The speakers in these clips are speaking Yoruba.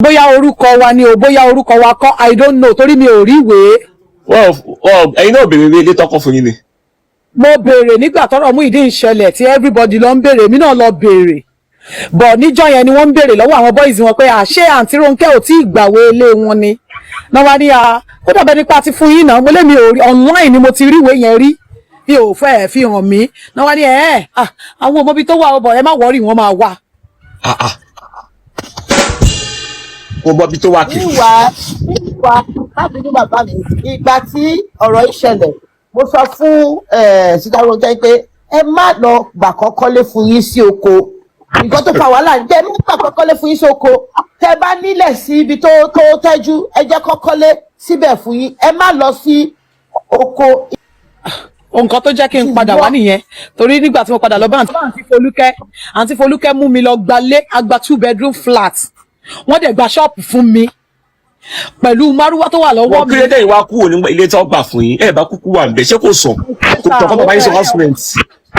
Bóyá orúkọ wa ni o, bóyá orúkọ wa kọ́, I don't know, torí mi ò rí ìwé. Wọ́n ẹ̀yin náà béèrè ilé tọkọ fún yín ni. Mo béèrè nígbà tọ́rọ̀ Muyideen ṣẹlẹ̀, tí everybody lọ ń béèrè, èmi náà lọ béèrè bọ̀. Níjọ́ yẹn ni wọ́n ń béèrè lọ́wọ́ àwọn boys wọn pé àṣé àǹtí Rónkẹ́ ò tí ì gbàwé ilé wọn ni náà wá ní a ó dàbẹ́ nípa ti fún yín náà. Mo lé mi ò rí online ni mo ti rí ìwé yẹn rí, mi ò fẹ́ fi hàn mí náà. Wá ní ẹ̀ ẹ́ àwọn ọmọ ibi tó wà ọbọ̀, ẹ má worry, wọ́n máa wà. Ah, ah. Kò mọ ibi tó wà kì. Níwà láti ní bàbá mi, ìgbà tí ọ̀rọ̀ yìí ṣẹlẹ̀, mo sọ fún Sister Ronke pé ẹ má lọ gbà kọ́kọ́lé fún yín sí oko. Nǹkan tó fa wàhálà ní ẹ má gbà kọ́kọ́lé fún yín sí oko. Tẹ bá nílẹ̀ sí ibi tó tẹ́jú, ẹ jẹ́ kọ́kọ́lé síbẹ̀ fún yín, ẹ má lọ sí oko. Nǹkan tó jẹ́ kí n padà wá nìyẹn, torí nígbà tí mo padà lọ bá àǹtí Folúkẹ́, àǹtí Folúkẹ́ mú mi lọ gbalé, agba two bedroom flat, wọ́n dẹ̀ gba ṣọ́ọ̀pù fún mi pẹ̀lú márúwá tó wà lọ́wọ́ Wọ́n mi. kí lédè ìwà kúrò ní ilé tó gbà fún yín? Ẹ bá kúkú wà níbẹ̀, ṣé kò sàn kò tọkọ bàbá yín sọ house rent?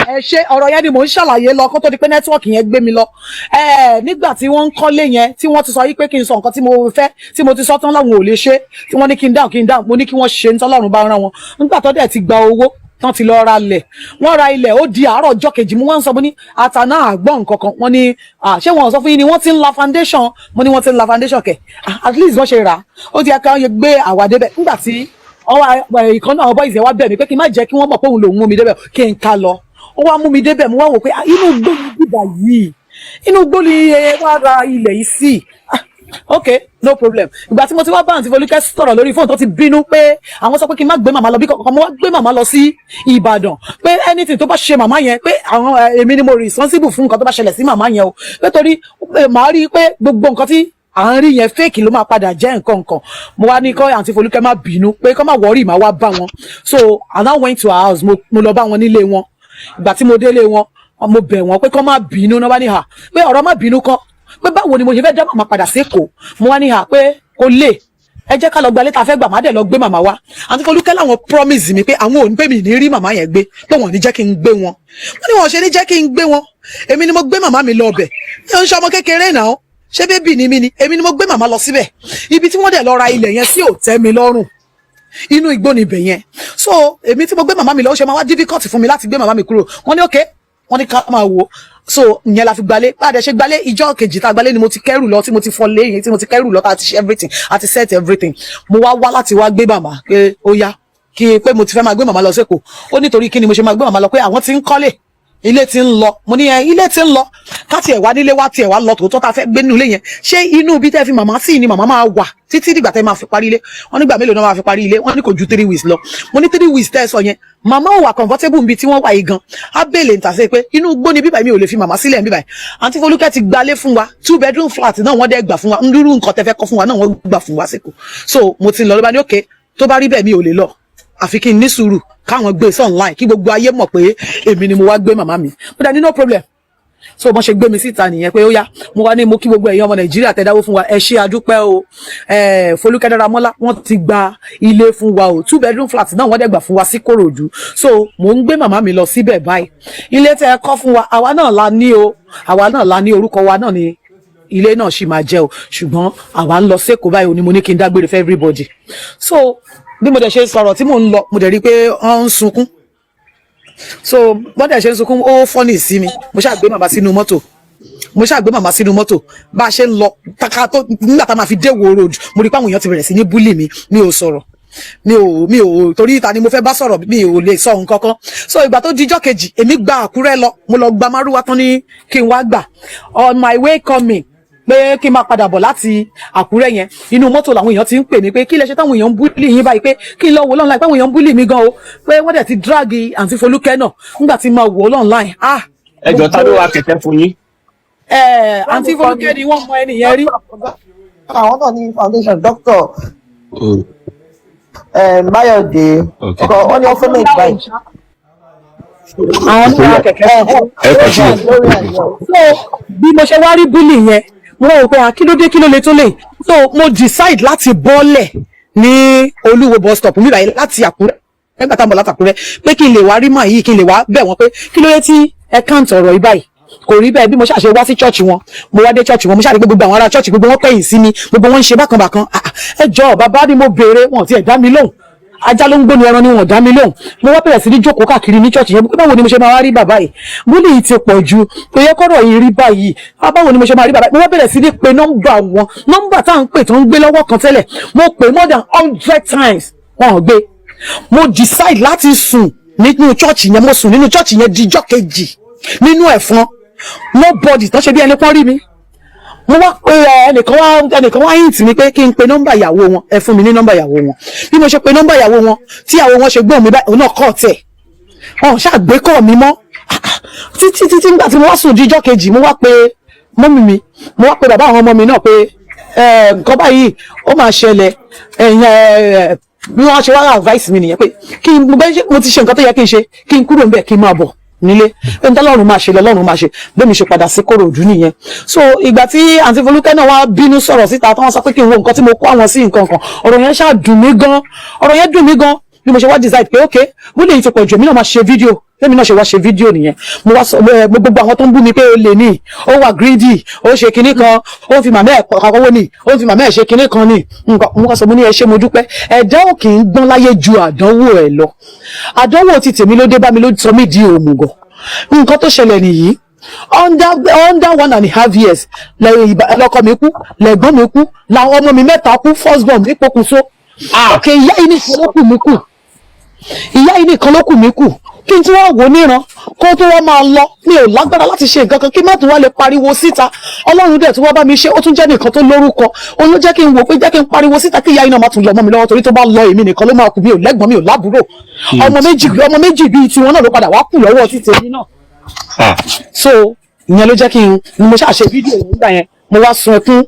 Ẹ ṣe, ọ̀rọ̀ yẹn ni mò ń ṣàlàyé lọ kó tó di pé network yẹn gbé mi lọ. Ẹ nígbà tí wọ́n ń kọ́lé yẹn, tí wọ́n ti sọ yí pé kí n sọ nǹkan tí mo fẹ́, tí mo ti sọ tán, láwọn ò lè ṣe, tí wọ́n ní kí n dáhùn, kí n dáhùn, mo ní kí wọ́n ṣe ní tọ́lọ́run bá rán wọn. Nígbà tó dẹ̀ ti gba owó tán, ti lọ ra ilẹ̀, wọ́n ra ilẹ̀. Ó di àárọ̀ ọjọ́ kejì, mo wá ń sọ, mo ní àtàná àgbọ̀n nǹkan kan. Wọ́n ní ṣé wọ́n sọ fún yín ni wọ́n ti ń la foundation? Mo ní wọ́n ti ń la foundation kẹ̀. At least wọ́n ṣe rà á, ó ti yẹ ká gbé àwa débẹ̀. Nígbà tí ọwọ́ ìkan náà, boys yẹn wá bẹ̀ mí pé kí n má jẹ́ kí wọ́n mọ̀ pé òun lòún mú mi débẹ̀, kí n ká lọ. Ó wá mú mi débẹ̀, mo wá wò pé inú igbó ni bíbà yìí, inú igbó ni ẹ wá ra ilẹ̀ yìí sí. Ok, no problem. Ìgbà tí mo ti wá bá àǹtí Folúkẹ́ sọ̀rọ̀ lórí fóònù, tó ti bínú pé àwọn sọ pé kí n má gbé màmá lọ bí kankan, mo wá gbé màmá lọ sí Ìbàdàn, pé anything tó bá ṣe màmá yẹn, pé àwọn èmi ni mo responsible fún nǹkan tó bá ṣẹlẹ̀ sí màmá yẹn o, pé torí màá rí i pé gbogbo nǹkan tí à ń rí yẹn, fake ló máa padà jẹ́. Nǹkan nǹkan mo wá ní kọ́ àǹtí Folúkẹ́ má bínú, pé kọ́ má worry, má wá bá wọn. So I now went to her house. Mo lọ bá wọn nílé wọn. Ìgbà tí mo délé wọn, mo bẹ̀ wọ́n pé kọ́ má bínú náà. Wá ní hà pé ọ̀rọ̀ má bínú kọ́, pé báwo ni mo ṣe fẹ́ dá màmá padà sékòó? Mo wá ní hà pé kò lè, ẹ jẹ́ ká lọ gba létà fẹ́ gbà, má dẹ̀ lọ gbé màmá wá. Àǹtí Folúkẹ́ láwọn promise mi pé àwọn ò ní pé mi ní rí màmá yẹn gbé, pé wọ́n ò ní jẹ́ kí n gbé wọn. Wọ́n ní wọ́n ṣe ní jẹ́ kí n gbé wọn. Èmi ni mo gbé màmá mi lọ ọbẹ̀, mi ò ń ṣe ọmọ kékeré náà, ṣé baby ni mí ni? Èmi ni mo gbé màmá lọ síbẹ̀. Ibi tí wọ́n dẹ̀ lọ ra ilẹ̀ yẹn sí ò tẹ́ mi lọ́rùn, inú igbó ni ibẹ̀ yẹn. So èmi tí mo gbé màmá mi lọ, ó ṣe máa wá difficult fún mi láti gbé màmá mi kúrò? Wọ́n ní okay, wọ́n ní ká máa wò. So ìyẹn la fi gbalé. Bá a dẹ̀ ṣe gbalé, ìjọ́ kejì tá a gbalé ni mo ti kẹ́rù lọ, tí mo ti fọlé yẹn, tí mo ti kẹ́rù lọ, tá a ti ṣe everything, àti set everything. Mo wá wá láti wá gbé màmá, pé ó yá, kí pé mo ti fẹ́ máa gbé màmá lọ sẹ́kọ̀ọ́. Ó nítorí kí ni mo ṣe máa gbé màmá lọ, pé àwọn ti ń kọ́lé, ilé ti ń lọ. Mo ní ẹ ilé ti ń lọ, ká tiẹ̀ wá nílé wá, tiẹ̀ wá lọ tòótọ́, tá a fẹ́ gbé nínú ilé yẹn, ṣé inú ibi tẹ́ fi màmá sí ni màmá máa wà títí dìgbà tẹ́ máa fi parí ilé? Wọ́n nígbà mélòó náà máa fi parí ilé? Wọ́n ní kò ju 3 weeks lọ. Mo ní 3 weeks tẹ́ ẹ sọ yẹn, màmá ò wà comfortable níbi tí wọ́n wà yìí gan. Á bèèlè ń tàsé pé inú igbó ni bíbà, mi ò lè fi màmá sílẹ̀ bíbà yìí. Àǹtí Folúkẹ́ ti gbalé fún wa, two bedroom flat náà wọ́n dẹ́ gbà fún wa, ndúrú nǹkan tẹ́ fẹ́ kọ́ fún wa náà wọ́n gbà fún wa síkù. So mo ti ń lọ, ló bá ní okay, tó bá rí bẹ́ẹ̀, mi ò lè lọ, àfi kí n ní sùúrù káwọn gbé sí online, kí gbogbo ayé mọ̀ pé èmi ni mo wá gbé màmá mi. Mo dẹ̀ ní no problem. So bọ́n ṣe gbé mi síta nìyẹn, pé ó yá. Mo wá ní mo kí gbogbo ẹ̀yin ọmọ Nàìjíríà tẹ́ dáwó fún wa, ẹ ṣé, adúpẹ́ o. Folúkẹ́ Dáramọ́lá, wọ́n ti gba ilé fún wa o, two bedroom flat náà wọ́n dẹ̀ gbà fún wa sí Kòròdú. So mò ń gbé màmá mi lọ síbẹ̀ báyìí. Ilé tẹ́ ẹ kọ́ fún wa, àwa náà la ní o, àwa náà la ní, orúkọ wa náà ni ilé náà sì máa jẹ́ o, ṣùgbọ́n àwa ń lọ sẹ́kọ̀ọ́ báyìí o, ni mo ní kí n dágbére fún everybody. So bí mo dẹ̀ ṣe sọ̀rọ̀ tí mò ń lọ, mo dẹ̀ rí i pé wọ́n ń sunkún. So wọ́n dẹ̀ ṣe ń sunkún, ó funny sí mi. Mo ṣáà gbé màmá sínú mọ́tò, mo ṣáà gbé màmá sínú mọ́tò. Bá a ṣe ń lọ taka tó, nígbà tá a máa fi dé Ìwó Road, mo rí i pé àwọn èèyàn ti bẹ̀rẹ̀ sí ní bully mi. Mi ò sọ̀rọ̀, mi ò torí ta ni mo fẹ́ bá sọ̀rọ̀? Mi ò lè sọ nǹkan kan. So ìgbà tó dijọ́ kejì, èmi gba Àkúrẹ́ lọ, mo lọ gba márúwá tán ní kí n wá gbà. On my way coming, pé kí n máa padà bọ̀ láti Àkúrẹ́ yẹn, inú mọ́tò làwọn èèyàn ti ń pè mí pé kí lẹ ṣe táwọn èèyàn ń bully yín báyìí, pé kí n lọ wò online, pé àwọn èèyàn ń bully mi gan o, pé wọ́n dẹ̀ ti drag àǹtí Folúkẹ́ náà. Nígbà tí máa wò online, ah. Ẹ jọ, ta ló ra kẹ̀kẹ́ fún yín? Ẹ àǹtí Folúkẹ́ ni wọ́n mọ ẹni yẹn rí. Àwọn náà ní foundation, doctor Bayọ̀dé. Ọkọ wọn ní orphanage báyìí. Àwọn náà ra kẹ̀kẹ́ fún. Ẹ kò sí. So bí mo ṣe wá rí bully yẹn, mo rò pé ah, kí ló dé, kí ló lè tó lè? So mo decide láti bọ́lẹ̀ ní Olúwo bus stop mi báyìí láti Àkúrẹ́, nígbà táwọn bọ̀ láti Àkúrẹ́, pé kí n lè wá rí màá yìí, kí n lè wá bẹ̀ wọ́n pé kí ló dé tí ẹ káǹtì ọ̀rọ̀ yìí báyìí. Kò rí bẹ́ẹ̀. Bí mo ṣàṣe wá sí church wọn, mo wá dé church wọn, mo ṣàrí pé gbogbo àwọn ará church, gbogbo wọn kẹ̀yìn sí mi, gbogbo wọn ń ṣe bákan bákan. Ah, ah, ẹ jọ̀ọ́, bàbá ni mo béèrè, wọn ò tiẹ̀ dá mi lóhùn. Ajá ló ń gbóni ẹran ni, wọn ò dá mi lóhùn. Mo wá bẹ̀rẹ̀ sí ní jókòó káàkiri ní church yẹn pé báwo ni mo ṣe máa wá rí bàbá yìí? Bully yìí ti pọ̀ ju, kò yẹ kọ́rọ̀ yìí rí báyìí. Ah, báwo ni mo ṣe máa rí bàbá yìí? Mo wá bẹ̀rẹ̀ sí ní pe nọ́mbà wọn, nọ́mbà tá à ń pè tó ń gbé lọ́wọ́ kan tẹ́lẹ̀. Mo pè more than 100 times, wọn ò gbé. Mo decide láti sùn nínú church yẹn. Mo sùn nínú church yẹn dijọ́ kejì nínú ẹ̀fọn. Nobody tó ṣe bí ẹni pọ́n rí mi. Mo wá pé ẹnìkan wá, ẹnìkan wá hint mi pé kí n pe nọ́mbà ìyàwó wọn. Ẹ fún mi ní nọ́mbà ìyàwó wọn. Bí mo ṣe pe nọ́mbà ìyàwó wọn, tí ìyàwó wọn ṣe gbóhùn mi báyìí, òun náà kọ́ tẹ̀, wọn ṣàgbé kọ́ mi mọ́. Ah, ah, títí títí, nígbà tí mo wá sùn díjọ́ kejì, mo wá pe mummy mi, mo wá pe bàbá àwọn ọmọ mi náà pé nǹkan báyìí ó máa ṣẹlẹ̀. Ẹ̀yìn ẹ bí wọ́n ṣe wá advice mi nìyẹn pé kí n bẹ́ẹ̀ ṣe, mo ti ṣe nǹkan tó yẹ kí n ṣe, kí n kúrò níbẹ̀, kí n máa bọ̀ nílé, pé n tọ́lọ́run máa ṣe lọ́lọ́run máa ṣe. Bẹ́ẹ̀ mi ṣe padà sí Kòròdú nìyẹn. So ìgbà tí àǹtí Folúkẹ́ náà wá bínú sọ̀rọ̀ síta, tí wọ́n sọ pé kí n wo nǹkan tí mo kó àwọn sí nǹkan kan, ọ̀rọ̀ yẹn ṣáà dùn mí gan. Ọ̀rọ̀ yẹn dùn mí gan. Bí mo ṣe wá decide pé ok, bó lè ti pọ̀ jù, èmi náà máa ṣe fídíò. Lẹ́mi náà ṣe wá ṣe fídíò nìyẹn. Mo wá sọ gbogbo àwọn tó ń bú mi pé ó lè ní, ó wà greedy, ó ṣe kinní kan, ó ń fi màmá ẹ̀ kọ́kọ́ ní, ó ń fi màmá ẹ̀ ṣe kinní kan ní nǹkan. Mo wá sọ, mo ní ẹ ṣé, mo dúpẹ́. Ẹ̀dá ò kì í gbọ́n láyé ju àdánwò ẹ̀ lọ. Àdánwò ti tèmi ló dé bá mi, ló sọ mí di òmùgọ̀. Nǹkan tó ṣẹlẹ̀ nìyí: under 1.5 years lẹ́yìn lọ́kọ mi kú, lẹ́gbọ́n mi kú, làwọn ọmọ mi mẹ́ta kú. First born mi pokùnso. Ok, ìyá yìí nìkan ló kù mí kù, ìyá yìí nìkan ló kù mí kù. Kí n tí wọ́n wò níran kó tó wọ́n máa lọ, mi ò lágbára láti ṣe nǹkan kan, kí má tún wá lè pariwo síta. Ọlọ́run dẹ̀ tí wọ́n bá mi ṣe, ó tún jẹ́ nìkan tó lórúkọ òun ló jẹ́ kí n wò pé jẹ́ kí n pariwo síta, kí ìyá yìí náà má tún lọ mọ́ mi lọ́wọ́, torí tó bá lọ, èmi nìkan ló máa kù. Mi ò lẹ́gbọ̀n, mi ò lábúrò. Ọmọ méjì, ọmọ méjì bíi tiwọn náà ló padà wá kù lọ́wọ́ títí èmi náà. So ìyẹn ló jẹ́ kí n ni mo ṣáà ṣe fídíò yẹn nígbà yẹn. Mo wá sun ẹkún.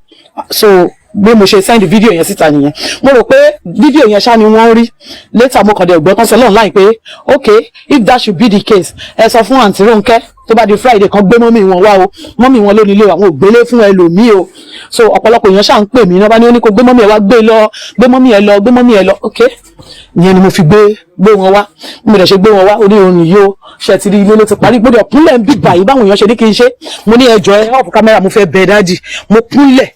So bí mo ṣe send fídíò yẹn síta nìyẹn. Mo rò pé fídíò yẹn ṣá ni wọ́n rí. Later, mo kàn dé gbọ́ tán sọ online pé okay, if that should be the case, ẹ sọ fún àǹtí Rónkẹ́, tó bá di Friday, kan gbé mummy wọn wá o. Mummy wọn ló nílé, àwọn ò gbélé fún ẹlòmíì o. So ọ̀pọ̀lọpọ̀ èèyàn ṣáà ń pè mí náà, bá ní ó ní kó gbé mummy ẹ wá, gbé lọ, gbé mummy ẹ lọ, gbé mummy ẹ lọ. Okay, ìyẹn ni mo fi gbé wọn wá. Bí mo dẹ̀ ṣe gbé wọn wá, ó ní òun yìí o, ṣe ti rí ilé ló ti parí, gbọ́dọ̀ kúnlẹ̀ ń bí báyìí. Báwọn èèyàn ṣe ní kí n ṣe, mo ní ẹjọ́, ẹ off camera, mo fẹ́ bẹ̀ daddy. Mo kúnlẹ̀,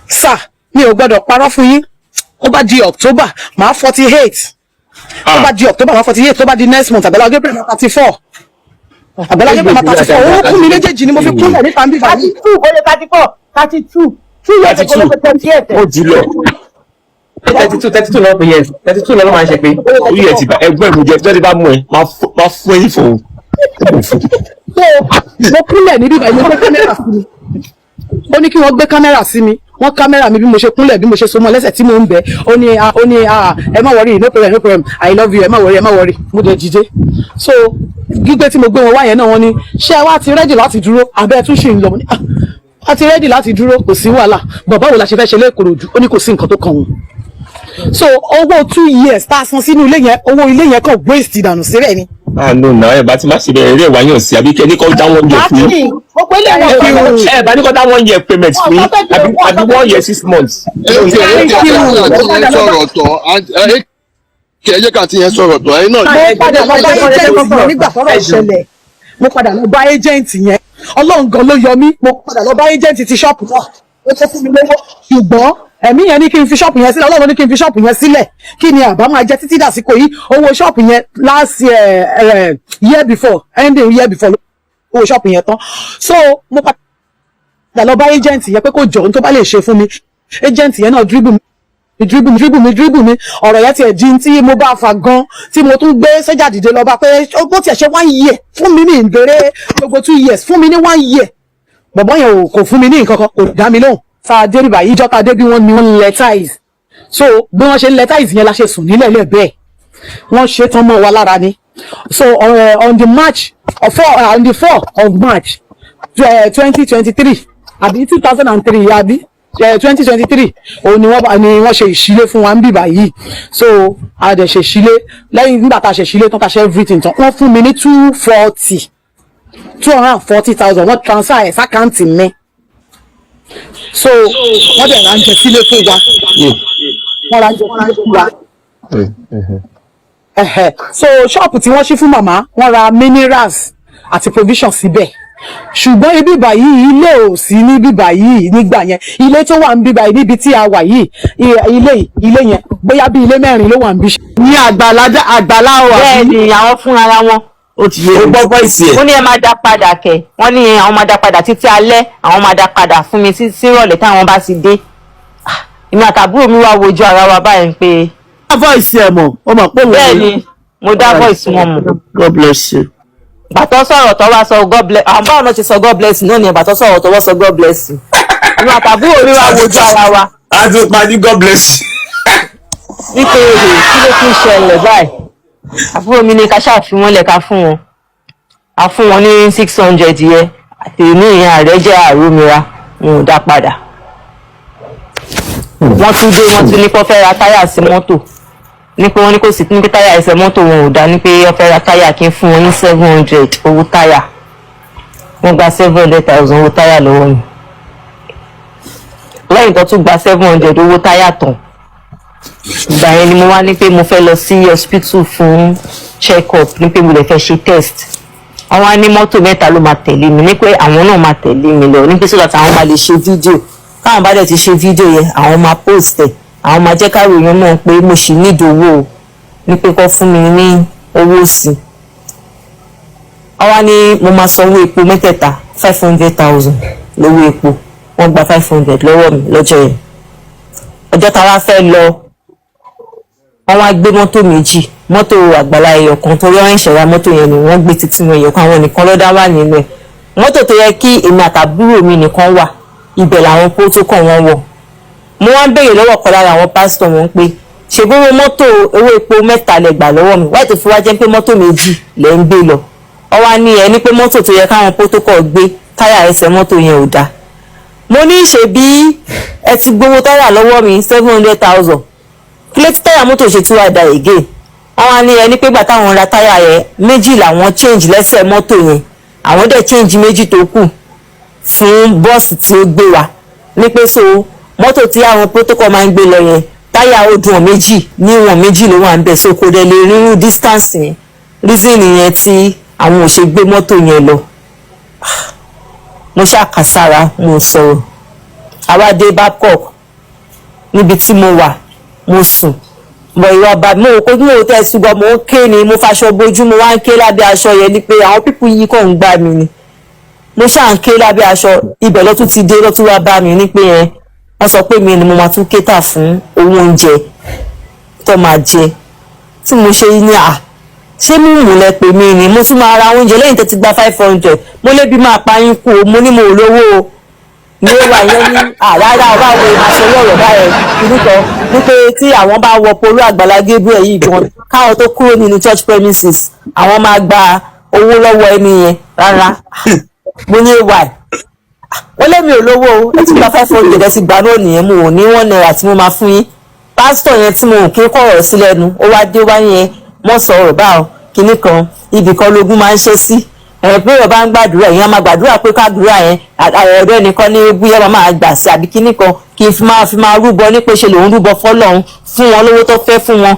sir, mi ò gbọ́dọ̀ parọ́ fún yín. Ó bá di October, màá 48. Ó bá di October, màá 48. Tó bá di next month, Àgbàlá Gabriel máa 34. Àgbàlá Gabriel máa 34. Orúnkún mi méjèèjì ni mo fi kúnlẹ̀ níta ń bí báyìí. 32, ó lé 34, 32. 2 years ago ló pé 28. Ó jù lọ. 32, 32 lọ́wọ́ pé, yes, 32 lọ́wọ́ máa ń ṣe pé. Orí ẹ ti bá ẹgbẹ́ mi jẹ tí wọ́n ti bá mú ẹ máa fún ẹyìn fòun. So mo kúnlẹ̀ níbí báyìí, mo gbé kámẹ́rà sí mi. Ó ní kí wọ́n gbé kámẹ́rà sí mi, wọ́n kámẹ́rà mi. Bí mo ṣe kúnlẹ̀, bí mo ṣe so mọ́ lẹ́sẹ̀ tí mo ń bẹ̀, ó ní, "Ẹ má worry, no problem, no problem, I love you, ẹ má worry, ẹ má worry." Mo dẹ̀ dìde. So gbígbé tí mo gbé wọn wá yẹn náà, wọ́n ní ṣé ẹ wá ti ready láti dúró, àbẹ́ tún ṣì ń lọ? Mo ní ah, a ti ready láti dúró, kò sí wàhálà bọ̀. Báwo la ṣe fẹ́ ṣe lẹ́kọ̀ọ́rọ̀dù? Ó ní kò sí nǹkan tó kàn wọ́n. So owó 2 years tá a san sínú ilé yẹn, owó ilé yẹn kàn waste dànù síbẹ̀ ni. Ah no, na ẹ bá ti má ṣe bẹ́ẹ̀, eré ìwáyàn sí, àbí kẹ́ ní kọ́ dá one year fún yín. Máàkì mo pé lè wọ́n. Ẹ bá ní kọ́ dá one year payment fún yín, àbí 1 year 6 months. Ẹ ẹ Thank you. ẹ sọ̀rọ̀ tán, ẹ kí ẹ jẹ́ ká ti yẹn sọ̀rọ̀ tán, ẹ̀yin náà. Mo padà lọ bá agent yẹn nígbà tọ́rọ̀ ṣẹlẹ̀. Mo padà lọ bá agent yẹn. Ọlọ́run gan ló yọ mí. Mo padà lọ bá agent ti ṣọ́ọ̀pù náà, ó tó fún mi lówó, ṣùgbọ́n ẹ̀mí yẹn ní kí n fi ṣọ́ọ̀pù yẹn sílẹ̀. Ọlọ́run ní kí n fi ṣọ́ọ̀pù yẹn sílẹ̀. Kí ni àbá máa jẹ títí dàsìkò yìí? Owó ṣọ́ọ̀pù yẹn last year, year before, ending year before, owó ṣọ́ọ̀pù yẹn tán. So mo padà lọ bá agent yẹn pé kó jọ, ohun tó bá lè ṣe fún mi. Agent yẹn náà dribble mi, dribble mi, dribble mi, dribble mi. Ọ̀rọ̀ yẹn tiẹ̀ di tí mo bá fa gan, tí mo tún gbé sẹ́jà dìde lọ bá pé ó bó tiẹ̀ ṣe one year fún mi ní ìbéèrè gbogbo 2 years, fún mi ní one year. Bọ̀bọ́ yẹn ò kò fún mi ní nǹkan kan, kò dá mi lóhùn. Tá a dé bíbá yìí, ìjọ tá a dé bí, wọ́n ní wọ́n ń lẹ tiles. So bí wọ́n ṣe ń lẹ tiles yẹn la ṣe sùn nílẹ̀ lẹ̀ bẹ́ẹ̀. Wọ́n ṣe tán mọ́ wa lára ni. So on the March four, on the 4 of March 2023, àbí 2003, àbí 2023, òun ni wọ́n ni wọ́n ṣe ìṣílé fún wa ń bìbà yìí. So a dẹ̀ ṣe ìṣílé. Lẹ́yìn nígbà tá a ṣe ìṣílé tán, tá a ṣe everything tán, wọ́n fún mi ní 240, 240,000. Wọ́n transfer ẹ̀ s'account mi. So wọ́n dẹ̀ ra oúnjẹ sílé fún wa, wọ́n ra oúnjẹ sílé fún wa. Ẹ̀hẹ̀. So ṣọ́ọ̀pù tí wọ́n ṣí fún màmá, wọ́n ra minerals àti provision síbẹ̀. Ṣùgbọ́n ibi báyìí, ilé ò sí níbí báyìí nígbà yẹn. Ilé tó wà níbí báyìí, níbi tí a wà yìí, ilé ilé yẹn, bóyá bí ilé mẹ́rin ló wà níbí. Ní àgbàlá, àgbàlá wà. Bẹ́ẹ̀ ni, àwọn fúnra wọn. Ó ti yé Ó mi. gbọ́ voice ẹ̀. Ó ní ẹ máa dá padà kẹ̀. Wọ́n ní àwọn máa dá padà títí alẹ́, àwọn máa dá padà fún mi títí ìrọ̀lẹ́ táwọn bá ti dé. Ah, èmi àtàbúrò mi wá wojú ara wa báyìí pé Dá voice ẹ̀ mọ̀, ó mọ̀ pé òun Bẹ́ẹ̀ ni, mo dá voice wọn mọ̀. God bless you. Bàtọ́ sọ̀rọ̀ tó wá sọ "God bless", àwọn báwọn náà ṣe sọ "God bless you" náà ni. Bàtọ́ sọ̀rọ̀ tó wá sọ "God bless you", èmi àtàbúrò mi wá wojú ara wa A ti pa ní "God bless you". Wípé èrè kí ló tún ṣẹlẹ̀ báyìí? Àbúrò mi ní ká ṣàfihàn lẹ̀, ká fún wọn. A fún wọn ní 600 yẹ àti ní ìyẹn ààrẹ jẹ́ àrómira, wọn ò dá padà. Wọ́n tún dé, wọ́n tún ní kó fẹ́ ra táyà sí mọ́tò, ní pé wọ́n ní kò sí, ní pé táyà ẹsẹ̀ mọ́tò wọn ò dá, ní pé wọ́n fẹ́ ra táyà, kí n fún wọn ní 700 owó táyà. Wọ́n gba 700,000 owó táyà lọ́wọ́ mi. Lẹ́yìn tó tún gba 700 owó táyà tán, ìgbà yẹn ni mo wá ní pé mo fẹ́ lọ sí hospital fún check up, ní pé mo lè fẹ́ ṣe test. Àwọn á ní mọ́tò mẹ́ta ló máa tẹ̀lé mi, ní pé àwọn náà máa tẹ̀lé mi lọ, ní pé so that àwọn máa lè ṣe fídíò. Káwọn bá dẹ̀ ti ṣe fídíò yẹn, àwọn máa post ẹ̀, àwọn máa jẹ́ káwọn èèyàn mọ̀ pé mo ṣì nídìí owó o, ní pé kó fún mi ní owó sí i. Àwa ní mo máa sanwó epo mẹ́tẹ̀ẹ̀ta, 500,000 lówó epo. Wọ́n gba 500 lọ́wọ́ mi lọ́jọ́ yẹn. Ọjọ́ táwa fẹ́ lọ, wọ́n wá gbé mọ́tò méjì, mọ́tò àgbàlá ẹyọ kan, torí wọ́n ń ṣẹ̀ra mọ́tò yẹn ni wọ́n gbé títí wọn ẹyọ kan, àwọn nìkan ló dá wà nínú ẹ̀. Mọ́tò tó yẹ kí èmi àtàbúrò mi nìkan wà, ibẹ̀ làwọn protocol wọn wọ̀. Mo wá ń béèrè lọ́wọ́ kan lára àwọn pásítọ̀ wọn pé ṣègbówó mọ́tò, owó epo mẹ́ta lẹ gbà lọ́wọ́ mi, wáyé tó fi wá jẹ́ pé mọ́tò méjì lẹ́ ń gbé lọ? Ọ wá ní ẹ ní pé mọ́tò tó yẹ káwọn protocol gbé, táyà ẹsẹ̀ mọ́tò yẹn ò dáa. Mo ní ṣe bí ẹ ti gbowó táyà lọ́wọ́ mi, 700,000, kí ló tí táyà mọ́tò ṣe tí wàá da again? Wọ́n wá ní ẹni pé gbà táwọn ra táyà yẹn, méjì làwọn change lẹ́sẹ̀ mọ́tò yẹn, àwọn dẹ̀ change méjì tó kù fún bọ́ọ̀sì tí ó gbé wa, ní pé so mọ́tò tí àwọn protocol máa ń gbé lọ yẹn, táyà ó dùn méjì, níwọ̀n méjì ló wà ń bẹ̀, so kò dẹ̀ lè rírú distance yẹn. Reason yẹn tí àwọn ò ṣe gbé mọ́tò yẹn lọ. Mo ṣàkàsára, mo sọ̀rọ̀. Àwa dé Babcock, níbi tí mo wà, mo sùn bọ̀. Ìwà bá mo kó mo tẹ́ ṣùgbọ́n mo ń ké ni, mo faṣọ bojú, mo wá ń ké lábẹ́ aṣọ yẹn, ni pé àwọn pípù yìí kàn ń gbá mi ni. Mo ṣáà ń ké lábẹ́ aṣọ. Ibẹ̀ ló tún ti dé, ló tún wá bá mi ní pé yẹn wọ́n sọ pé mi ni mo máa tún kétà fún owó oúnjẹ tó máa jẹ. Tí mo ṣe ní à ṣé mímú lẹ pè mí ni mo tún máa ra oúnjẹ lẹ́yìn tẹ́ ti gba 500? Mo lébi máa pa yín kú o. Mo ní mo ò lówó o. Ní ó wà yẹn ní àrárá báwo aṣọ ọ̀rọ̀ báyẹn kìíní kan, wípé tí àwọn bá wọ polo Àgbàlá Gabriel yìí gan, káwọn tó kúrò nínú church premises, àwọn máa gba owó lọ́wọ́ ẹni yẹn. Rárá, mo ní ay wọ́n lé mi ò lówó o. Ẹ ti gba 500, ẹ ti gbà náà nìyẹn, mo ò ní ₦1 tí mo máa fún yín. Pásítọ̀ yẹn tí mo ò kí kọ̀rọ̀ sí lẹ́nu, ó wá dé wá yẹn mọ́ sọ̀rọ̀ báwọn kinní kan, ibì kan lógún máa ń ṣe sí ẹ̀, pé ọba ń gbàdúrà, èèyàn máa gbàdúrà pé kádùúrà yẹn ọ̀dọ́ ẹnìkan ní bóyá máa máa gbà sí àbí kinní kan, kí n fi máa rúbọ, ní pé ṣe lòun rúbọ fọ́lọ́run fún wọn lówó tó fẹ́ fún wọn.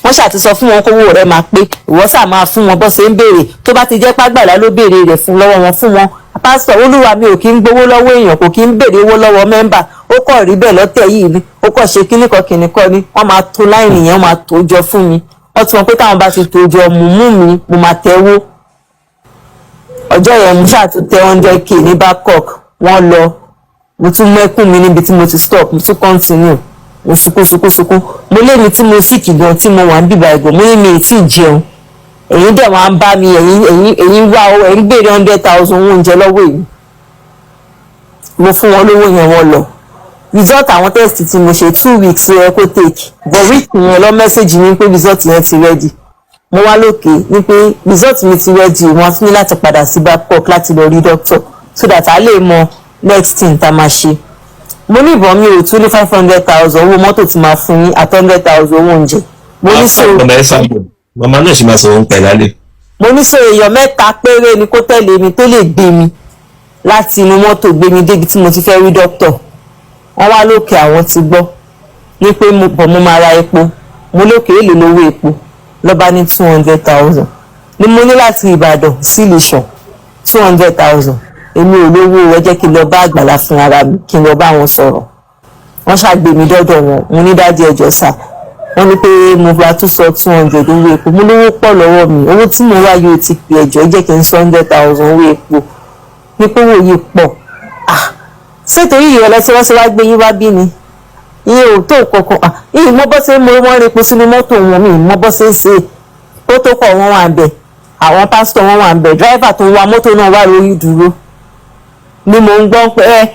Wọ́n ṣàti sọ fún wọn kówó rẹ̀ máa pé ìwọ sáà máa fún wọn bó ṣe ń béèrè, tó bá ti jẹ́ pàgbàlá ló béèrè rẹ̀ fún lọ́wọ́ wọn, fún wọn. Pásítọ̀ olúwa mi ò kí ń gbowó lọ́wọ́ èèyàn, kò kí ń béèrè owó lọ́wọ́ member, ó kọ̀ rí bẹ́ẹ̀ lọ́tẹ̀ yìí ni, ó kọ̀ ṣe kíní kan kíní kan ni. Wọ́n máa tó láìní yẹn, wọ́n máa tó jọ fún mi. Wọ́n ti mọ̀ pé táwọn bá ti tó jọ mú mi, mo máa tẹ́wó. Ọjọ́ yẹn mo ṣáà tún tẹ 100K ní Babcock. Wọ́n lọ, mo tún mẹ́kún mi níbi tí mo ti stop, mo tún continue, mo sunkún sunkún sunkún. Mo lé mi tí mo sick gan, tí mo wà ń bìbà ẹ̀gbọ́n, mo ní mi ì tí ì jẹun, èyí dẹ̀ wá ń bá mi, ẹ̀yin wá o, ẹ̀yin béèrè 100,000 owó oúnjẹ lọ́wọ́ èyí. Mo fún wọn lówó yẹn, wọ́n lọ. Result àwọn test tí mo ṣe, 2 weeks ló yẹ kó take, but week yẹn lọ message mi pé result yẹn ti ready. Mo wá lókè ní pé result mi ti ready, wọ́n tún ní láti padà sí Babcock láti lọ rí doctor so that a lè mọ next thing tá a máa ṣe. Mo ní ìbọn mi ò tún ní 500,000 owó mọ́tò tí máa fún yín àti 100,000 owó oúnjẹ. Mo ní so Màmá ẹ sábò, màmá náà sì máa sọ̀rọ̀ ń pẹ̀ lálẹ́. Mo ní so èèyàn mẹ́ta péré ni kó tẹ̀lé mi, tó lè gbé mi láti inú mọ́tò, gbé mi débi tí mo ti fẹ́ rí dókítà. Wọ́n wá lókè, àwọn ti gbọ́, ní pé mo bọ̀, mo máa ra epo. Mo lókè, èlò lówó epo? Lọ́ba ní 200,000 ni. Mo ní láti Ìbàdàn sí Ìlẹ̀ṣàn. 200,000. Èmi ò lówó, ẹ jẹ́ kí n lọ bá Àgbàlá fún ara mi, kí n lọ bá wọn sọ̀rọ̀. Wọ́n ṣàgbé mi dọ́dọ̀ wọn. Mo ní, "Daddy, ẹ jọ̀ọ́ sà, wọ́n ní pé mo bá tún sọ 200 owó epo." Mo lówó pọ̀ lọ́wọ́ mi, owó tí mo wá yóò ti pè. Ẹ jọ̀ọ́, ẹ jẹ́ kí n sọ 100,000 owó epo ní pé owó yìí pọ̀. Ah, ṣé torí ìrọ̀lẹ́ tí wọ́n ṣe wá gbé yín wá bí ni? Ìyẹn ò tó kankan. Ah, ìyẹn mọ bọ́ ṣe ń mọ wọ́n repo sínú mọ́tò wọn, mi mọ bọ́ ṣe ń ṣe protocol wọn wà ń bẹ̀, àwọn pásítọ̀ wọn wà ń bẹ̀, driver tó ń wa mọ́tò náà wà lórí dúró ni mò ń gbọ́ pé ẹ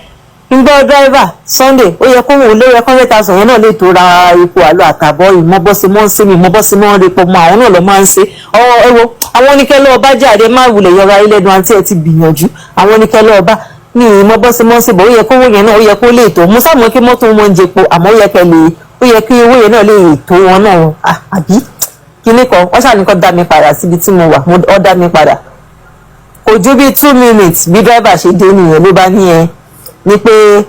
ń gbọ́ driver Sunday, ó yẹ kó wò ló yẹ 100,000 yẹn náà lè tó ra epo àlọ́ àtàbọ̀. Ìmọ̀ bọ́ sí mọ́ ń ṣe mi mọ́ bọ́ sí mọ́ ń repo mọ́, àwọn náà lọ́ máa ń ṣe ọ. Ẹ wo àwọn oníkẹ́lẹ́ ọba jáde, má wulẹ̀ yọra ilé ẹnu. Àǹtí, ẹ ti gbìyànjú. Àwọn oníkẹ́lẹ́ ọba ní ìmọ̀ bọ́ sí mọ́ ń ṣe bọ̀, ó yẹ kó owó yẹn náà, ó yẹ kó lè tó. Mo sáà mọ̀ kí mọ́tò wọn ń jẹpo, àmọ́ ó yẹ kẹ́ lè, ó yẹ kí owó yẹn náà lè tó wọn náà àbí kíní kan. Wọ́n ṣàní kọ́ dá mi padà síbi tí mo wà. Ó dá mi padà, kò ju bíi 2 minutes bí driver ṣe dé nìyẹn. Ló bá ní ẹ ní pé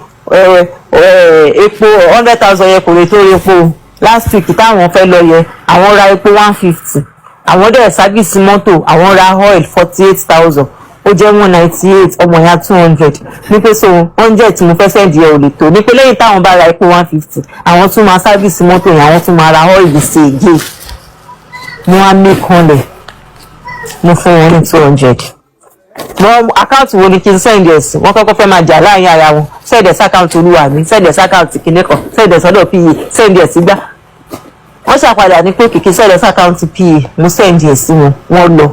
epo 100,000 yẹn kò lè tó epo. Last week táwọn fẹ́ lọ yẹ, àwọn ra epo 150, àwọn dẹ̀ service mọ́tò, àwọn ra oil 48,000, ó jẹ́ 198, ọmọ ya 200 ní pé so 100 tí mo fẹ́ send yẹn ò lè tó, ní pé lẹ́yìn táwọn bá ra epo 150, àwọn tún máa service mọ́tò yẹn, àwọn tún máa ra oil sí again. Mo wá mí kanlẹ̀, mo fún wọn ní 200. Mo account wo ni kí n send ẹ̀ sí? Wọ́n kọ́kọ́ fẹ́ máa jà láàrin ara wọn: send ẹ̀ sí account olúwa mi, send ẹ̀ sí account kìnìún kan, send ẹ̀ sọ́dọ̀ pa, send ẹ̀ sígbà. Wọ́n ṣàpadà ní pé kìkì send ẹ̀ sí account pa. Mo send ẹ̀ sí wọn, wọ́n lọ.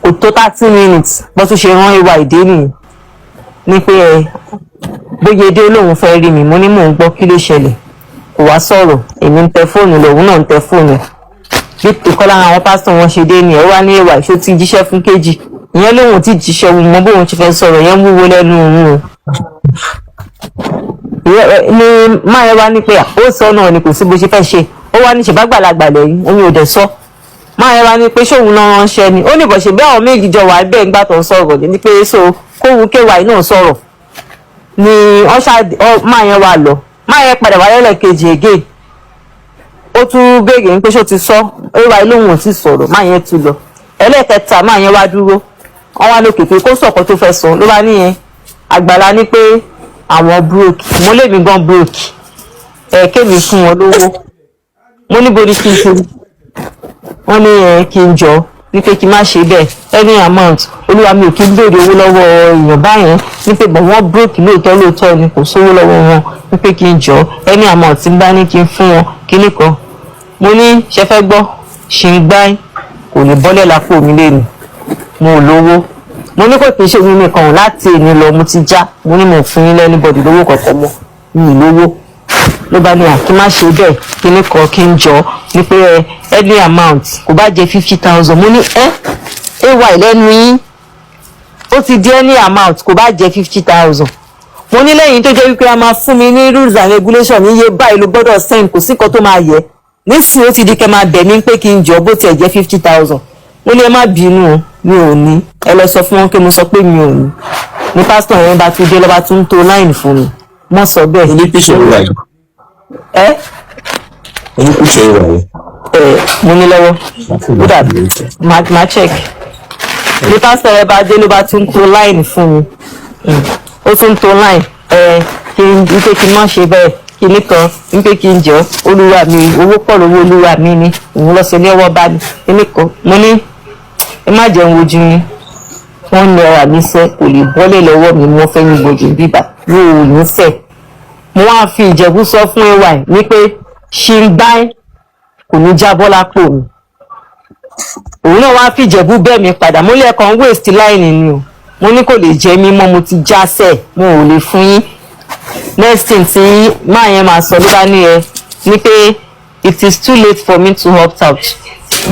Kò tó 30 minutes, bó tún ṣe rán ìwà ìdé nìyẹn ní pé ẹ bóyá dé, lòun fẹ́ rí mi. Mo ní mò ń gbọ́, kí ló ṣẹlẹ̀? Kò wá sọ̀rọ̀. Èmi ń tẹ fóònù lọ, òun náà ń tẹ fóònù. Bí ìkọ́ lára àwọn pásítọ̀ wọn ṣe dé ni ẹ wá ní ìwà ìṣó ti jíṣẹ́ fún kejì ìyẹn, lòun ti jíṣẹ́, òun mọ bóun ṣe fẹ́ sọ̀rọ̀ yẹn, wúwo lẹ́nu òun o. Ní máa yẹn wá ní pé ó sọ náà ni, kò sí bó ṣe fẹ́ ṣe. Ó wá ní ṣèbágbàlagbà lẹ́yìn òun ò dẹ̀ sọ. Máa yẹn wá ní pé ṣóun náà ránṣẹ́ ni, ó ní bọ̀ ṣe bí àwọn méjì jọ wà bẹ́ẹ̀ ńgbà tó ń sọ̀rọ̀ ní pé so kóhun kéwàá náà sọ̀rọ̀ ni wọ́n ṣá. Máa yẹn wà lọ, máa yẹn padà wá lẹ́lẹ́kejì again, ó tún béèrè ní pé ṣó ti sọ. Ó wá lóhùn ò tí sọ̀rọ̀. Máa yẹn tún lọ ẹlẹ́ẹ̀kẹta, máa yẹn wá dúró, wọ́n wá lókè pé kó sọ̀kọ́ tó fẹ́ sọ. Ló bá níyẹn Àgbàlá ní pé àwọn broke. Mo lèmi gan broke ẹ, kémi fún wọn lówó. Mo níbo ni kí n ṣe? Wọ́n ní ẹ kí n jọ wípé kí n má ṣe bẹ́ẹ̀, any amount, olúwa mi ò kí n béèrè owó lọ́wọ́ èèyàn báyẹn, wípé bọ̀ wọ́n broke lóòótọ́ lóòótọ́ ni, kò sówó lọ́wọ́ wọn, wípé kí n jọ, any amount tí n bá ní kí n fún wọn, kíní kan. Mo ní ṣe fẹ́ gbọ́, ṣì ń gbá kò lè bọ́lẹ̀ lápò mi lẹ́nu, mo ò lówó. Mo ní kò kì í ṣe mi nìkan, láti èmi lọ mo ti já. Mo ní mo fún yín l'anybody lówó kankan mọ́, mi ì lówó. Ló bá ní à kí má ṣe bẹ́ẹ̀, kíní kan, kí n jọ ní pé ẹ any amount kò bá jẹ́ 50,000. Mo ní ẹ ay lẹ́nu yín, ó ti di any amount kò bá jẹ́ 50,000. Mo ní lẹ́yìn tó jẹ́ wípé a máa fún mi ní rules and regulation ní iye báyìí ló gbọ́dọ̀ send, kò sí nǹkan tó máa yẹ. Nísìnyí ó ti di kẹ́ máa bẹ̀ mí pé kí n jọ, bó tiẹ̀ jẹ́ 50,000. Mo ní ẹ má bínú o, mi ò ní. Ẹ lọ sọ fún wọn pé mo sọ pé mi ò ní. Ní pásítọ̀ yẹn bá tún dé, lọ́ba tún tó line fún mi, wọ́n sọ bẹ́ẹ̀. Oní píṣọ ìwà yìí. Ẹ Oní píṣọ ìwà yìí. Ẹ mo ní lọ́wọ́, ó dàbí máa check. Ní pásítọ̀ yẹn bá dé, ló bá tún tó line fún mi. Ó tún tó line ẹ kí n wípé kí n má ṣe bẹ́ẹ̀, kíní kan, wípé kí n jọ, olúwa mi, owó pọ̀ lówó olúwa mi ni òun lọ sí ilé ọwọ́ bá mi, kíní kan. Mo ní ẹ má jẹun ojú yín, wọ́n náírà mi sẹ́ kò lè bọ́lẹ̀ lọ́wọ́ mi. Wọ́n fẹ́ ní gbòjì bíbà mi ò ní sẹ́. Mo wá fi Ìjẹ̀bú sọ fún ay ní pé ṣìngbáì kò ní jábọ́ lápò mi. Òun náà wá fi Ìjẹ̀bú bẹ́ẹ̀ mi padà. Mo lé ẹ̀kan waste line ni o. Mo ní kò lè jẹ́ mímọ́, mo ti jásẹ̀, mo ò lè fún yín. Next thing tí máa yẹn máa sọ, ló bá ní ẹ ní pé it is too late for me to opt out.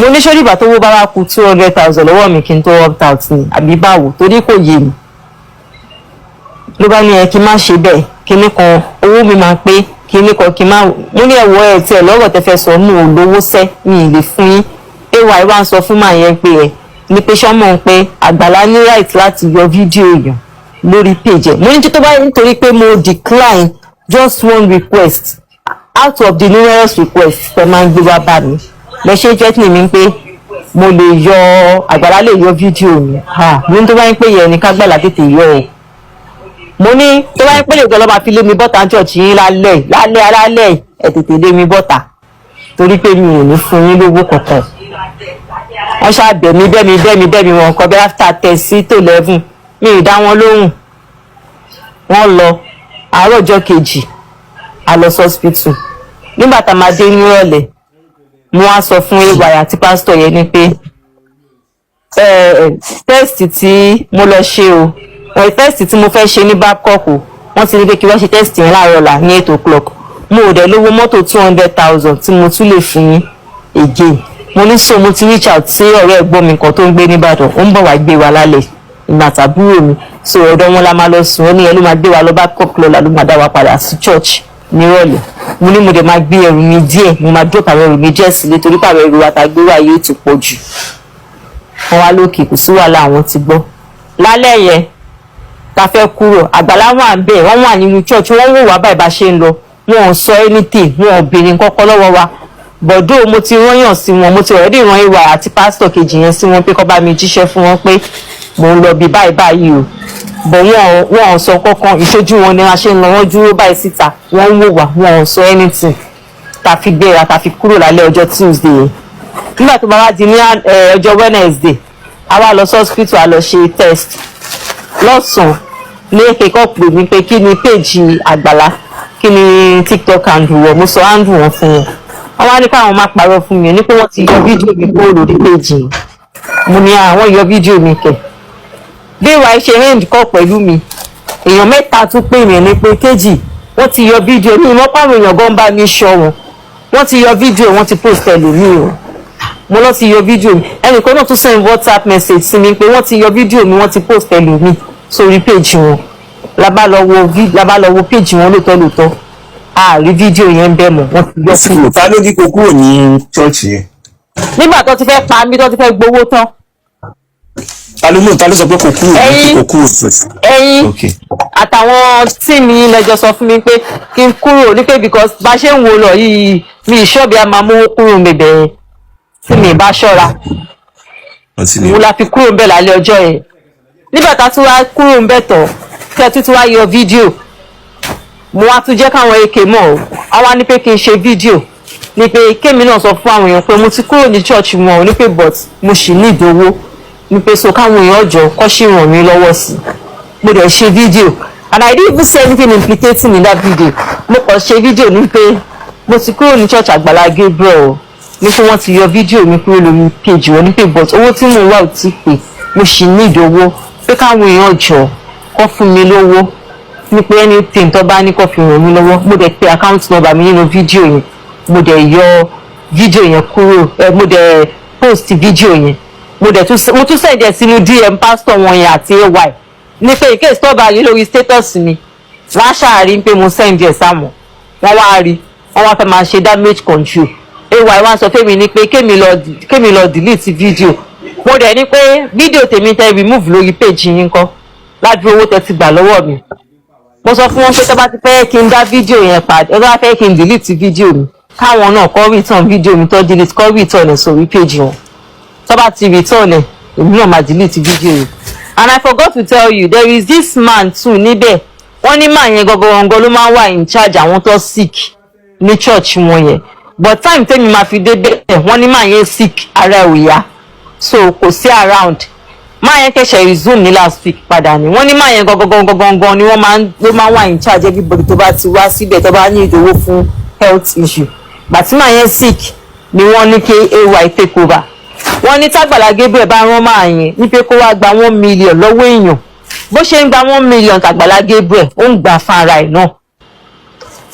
Mo ní sórí ìgbà tó wó bá wá kù 200,000 lọ́wọ́ mi kí n tó opt out ni àbí báwo? Torí kò yé mi. Ló bá ní ẹ kí n má ṣe bẹ́ẹ̀, kíní kan, owó mi máa pé, kíní kan, kí n má. Mo ní ẹ̀wọ̀ ẹ̀ tiẹ̀ lọ́rọ̀ tẹ́ fẹ́ sọ, mo ò lówó sẹ́, mi ì lè fún yín. Ay wá ń sọ fún màá yẹn pé ẹ ní pé sọ́mọ̀ ń pé Àgbàlá ní right láti yọ fídíò èèyàn lórí page ẹ̀. Mo ní tó bá nítorí pé mo decline just one request out of the numerous requests tẹ máa ń gbé wá bá mi, lẹ ṣe threatening mi pé Mo lè yọ, Àgbàlá lè yọ fídíò mi. Ha, mo ní tó bá ń pè yẹn ní kágbàlá tètè yọ o. Mo ní tó bá ń pè lè gbọ́ lọ́ máa fi lé mi bọ́ta church yín lálẹ́ lálẹ́ lálẹ́, ẹ̀ tètè lé mi bọ́ta, torí pé mi ò ní fún yín lówó kankan. Wọ́n ṣáà bẹ̀ mí, bẹ̀ mí, bẹ̀ mí, bẹ̀ mí. Wọn kọ́ bí after 10 sí to 11, mi ì dá wọn lóhùn, wọ́n lọ. Àárọ̀ ọjọ́ kejì, a lọ sí hospital. Nígbà tá a máa dé nírọ̀lẹ́, mo wá sọ fún ay àti pásítọ̀ yẹn ni pé test tí mo lọ ṣe o, test tí mo fẹ́ ṣe ní Babcock o, wọ́n ti ní pé kí wọ́n ṣe test yẹn láàárọ̀ ọ̀la ní 8 o'clock. Mo ò dẹ̀ lówó mọ́tò 200,000 tí mo tún lè fún yín again. Mo ní so mo ti reach out sí ọ̀rẹ́ ẹ̀gbọ́n mi kan tó ń gbé nìbàdàn, ó ń bọ̀ wá gbé wa lálẹ́, ìgbà tàbúrò mi. So ọ̀dọ̀ wọn la máa lọ sùn. Ó ní ẹ ló máa gbé wa lọ Babcock lọ́la, ló máa dá wa padà sí church nírọ̀lẹ́. Mo ní mo dẹ̀ máa gbé ẹrù mi díẹ̀, mo máa drop àwọn ẹrù mi díẹ̀ sílé, torí pé àwọn ẹrù wa tá a gbé wá yóò ti pọ̀ jù. Wọ́n wá lókè, kò sí wàhálà, àwọn ti gbọ́. Lálẹ́ yẹn ta fẹ́ kúrò, Àgbàlá wà ń bẹ̀, wọ́n wà nínú church, wọ́n wò wá báyìí bá ṣe ń lọ. Wọn ò sọ anything, wọn ò béèrè kọ́kọ́ lọ́wọ́ wa. Bọ̀dọ̀ mo ti rányàn sí wọn, mo ti already rán ìwà àti pásítọ̀ kejì yẹn sí wọn pé kó bá mi jíṣẹ́ fún wọn pé mò ń lọ bí báyìí báyìí o. Bọ̀ wọn ò sọ kankan. Ìṣojú wọn ni a ṣe ń lọ. Wọ́n dúró báyìí síta, wọ́n ń wò wá, wọn ò sọ anything tá fi gbéra, tá fi kúrò lálẹ́ ọjọ́ Tuesday yẹn. Nígbà tó bá wá di ní ọjọ́ Wednesday, a wá lọ sí hospital, a lọ ṣe test. Lọ́sàn-án ní èké kọ́ pè mí pé kí ni page Àgbàlá, kí ni TikTok handle wọn. Mo sọ handle wọn fún wọn. Wọ́n wá ní káwọn má parọ́ fún mi, ní pé wọ́n ti yọ fídíò mi kúrò lórí page yìí. Mo ní àwọn yọ fídíò mi kẹ̀? Bí ìwà ṣe end kọ́ pẹ̀lú mi, èèyàn mẹ́ta tún pè mí ní pé kejì, wọ́n ti yọ fídíò mi. Ìmọ̀ pàwọn èèyàn gan bá mi ṣọ wọn, wọ́n ti yọ fídíò, wọ́n ti post ẹlòmíì o. Mo lọ ti yọ fídíò mi. Ẹnìkan náà tún send WhatsApp message sí mi pé wọ́n ti yọ fídíò mi, wọ́n ti post ẹlòmíì sórí page wọn. La bá lọ wo page wọn, lóòótọ́ lóòótọ́, a rí fídíò yẹn ń bẹ̀ mọ́, wọ́n ti yọ kúrò. Ta ló ní kó kúrò ní church yẹn? Nígbà tó ti fẹ́ pa mí, tó ti fẹ́ gbowó tán. Ta ló mú, ta ló sọ pé kó kúrò ní Ẹ̀yin. kó kúrò church? Ẹ̀yin àtàwọn team yín lẹ́jọ́ sọ fún mi pé kí n kúrò ní pé because bá ṣe ń wo lọ yìí, mi ìṣọ́bi a máa mówó kúrò níbẹ̀ yẹn tí mi bá ṣọ́ra. Ọtí ni. Mo la fi kúrò ńbẹ̀ lálẹ́ ọjọ́ yẹn. Nígbà tá a tún wá kúrò ńbẹ̀ tán, tẹ́ tún tún wá yọ fídíò, mo wá tún jẹ́ káwọn èké mọ̀ ọ́. Wọ́n wá ní pé kí n ṣe fídíò, ní pé kémi náà sọ fún àwọn èèyàn pé mo ti kúrò ní church wọn ò ní pé but mo sì ní ìdówó, ní pé so káwọn èèyàn jọ kọ́ sí ràn mí lọ́wọ́ sí. Mo dẹ̀ ṣe fídíò and I didn't even say anything implicating in that video. Mo kàn ṣe fídíò ní pé mo ti kúrò ní church Àgbàlá Gabriel o, ní pé wọ́n ti yọ fídíò mi kúrò lórí page wọn, ní pé but owó tí mò ń wá ò tí pé, mo sì ní ìdówó, pé káwọn èèyàn jọ kọ́ fún mi lówó, ní pé anything tó bá ní kó fi ràn mí lọ́wọ́. Mo dẹ̀ pe account number mi nínú fídíò yẹn. Mo dẹ̀ yọ fídíò yẹn kúrò ẹ, mo dẹ̀ post fídíò yẹn. Mo tún send ẹ̀ sínú DM pastor wọn yẹn àti ay, ní pé in case tó bá rí lórí status mi, wọ́n á ṣàárí pé mo send ẹ̀ sáwọn. Wọ́n wá rí, wọ́n wá fẹ́ máa ṣe damage control. Ay wá sọ fẹ́mi ní pé kémi lọ delete fídíò. Mo dẹ̀ ní pé fídíò tèmi tẹ remove lórí page yín kọ́, ládùúgbò owó tẹ ti gbà lọ́wọ́ mi. Mo sọ fún wọn pé tó bá ti fẹ́ kí n dá fídíò yẹn padà, tó bá fẹ́ kí n delete fídíò mi, káwọn náà kọ́ return fídíò mi tó delete, kọ́ return ẹ̀ sórí page wọn. Tó bá ti return ẹ̀, èmi náà máa delete fídíò yìí. And I forgot to tell you, there is this man too níbẹ̀. Wọ́n ní man yẹn gangan ló máa ń wà in charge àwọn tó sick ní church wọn yẹn, but time tẹ́mi máa fi débẹ̀, wọ́n ní man yẹn sick, ara ẹ̀ ò yá, so kò sí around. Man yẹn kẹsẹ̀ resume ní last week padà ni. Wọ́n ní man yẹn gangan gangan gangan ni wọ́n máa ń ló máa ń wà in charge everybody tó bá ti wá síbẹ̀, tó bá ní ìdòwò fún health issue. Gbàtí man yẹn sick ni wọ́n ní kí ay take over. Wọ́n ní tágbàlá Gabriel bá rán man yẹn ní pé kó wá gba 1 million lọ́wọ́ èèyàn, bó ṣe ń gba 1 million tàgbàlá Gabriel, ó ń gbà fún ara ẹ̀ náà.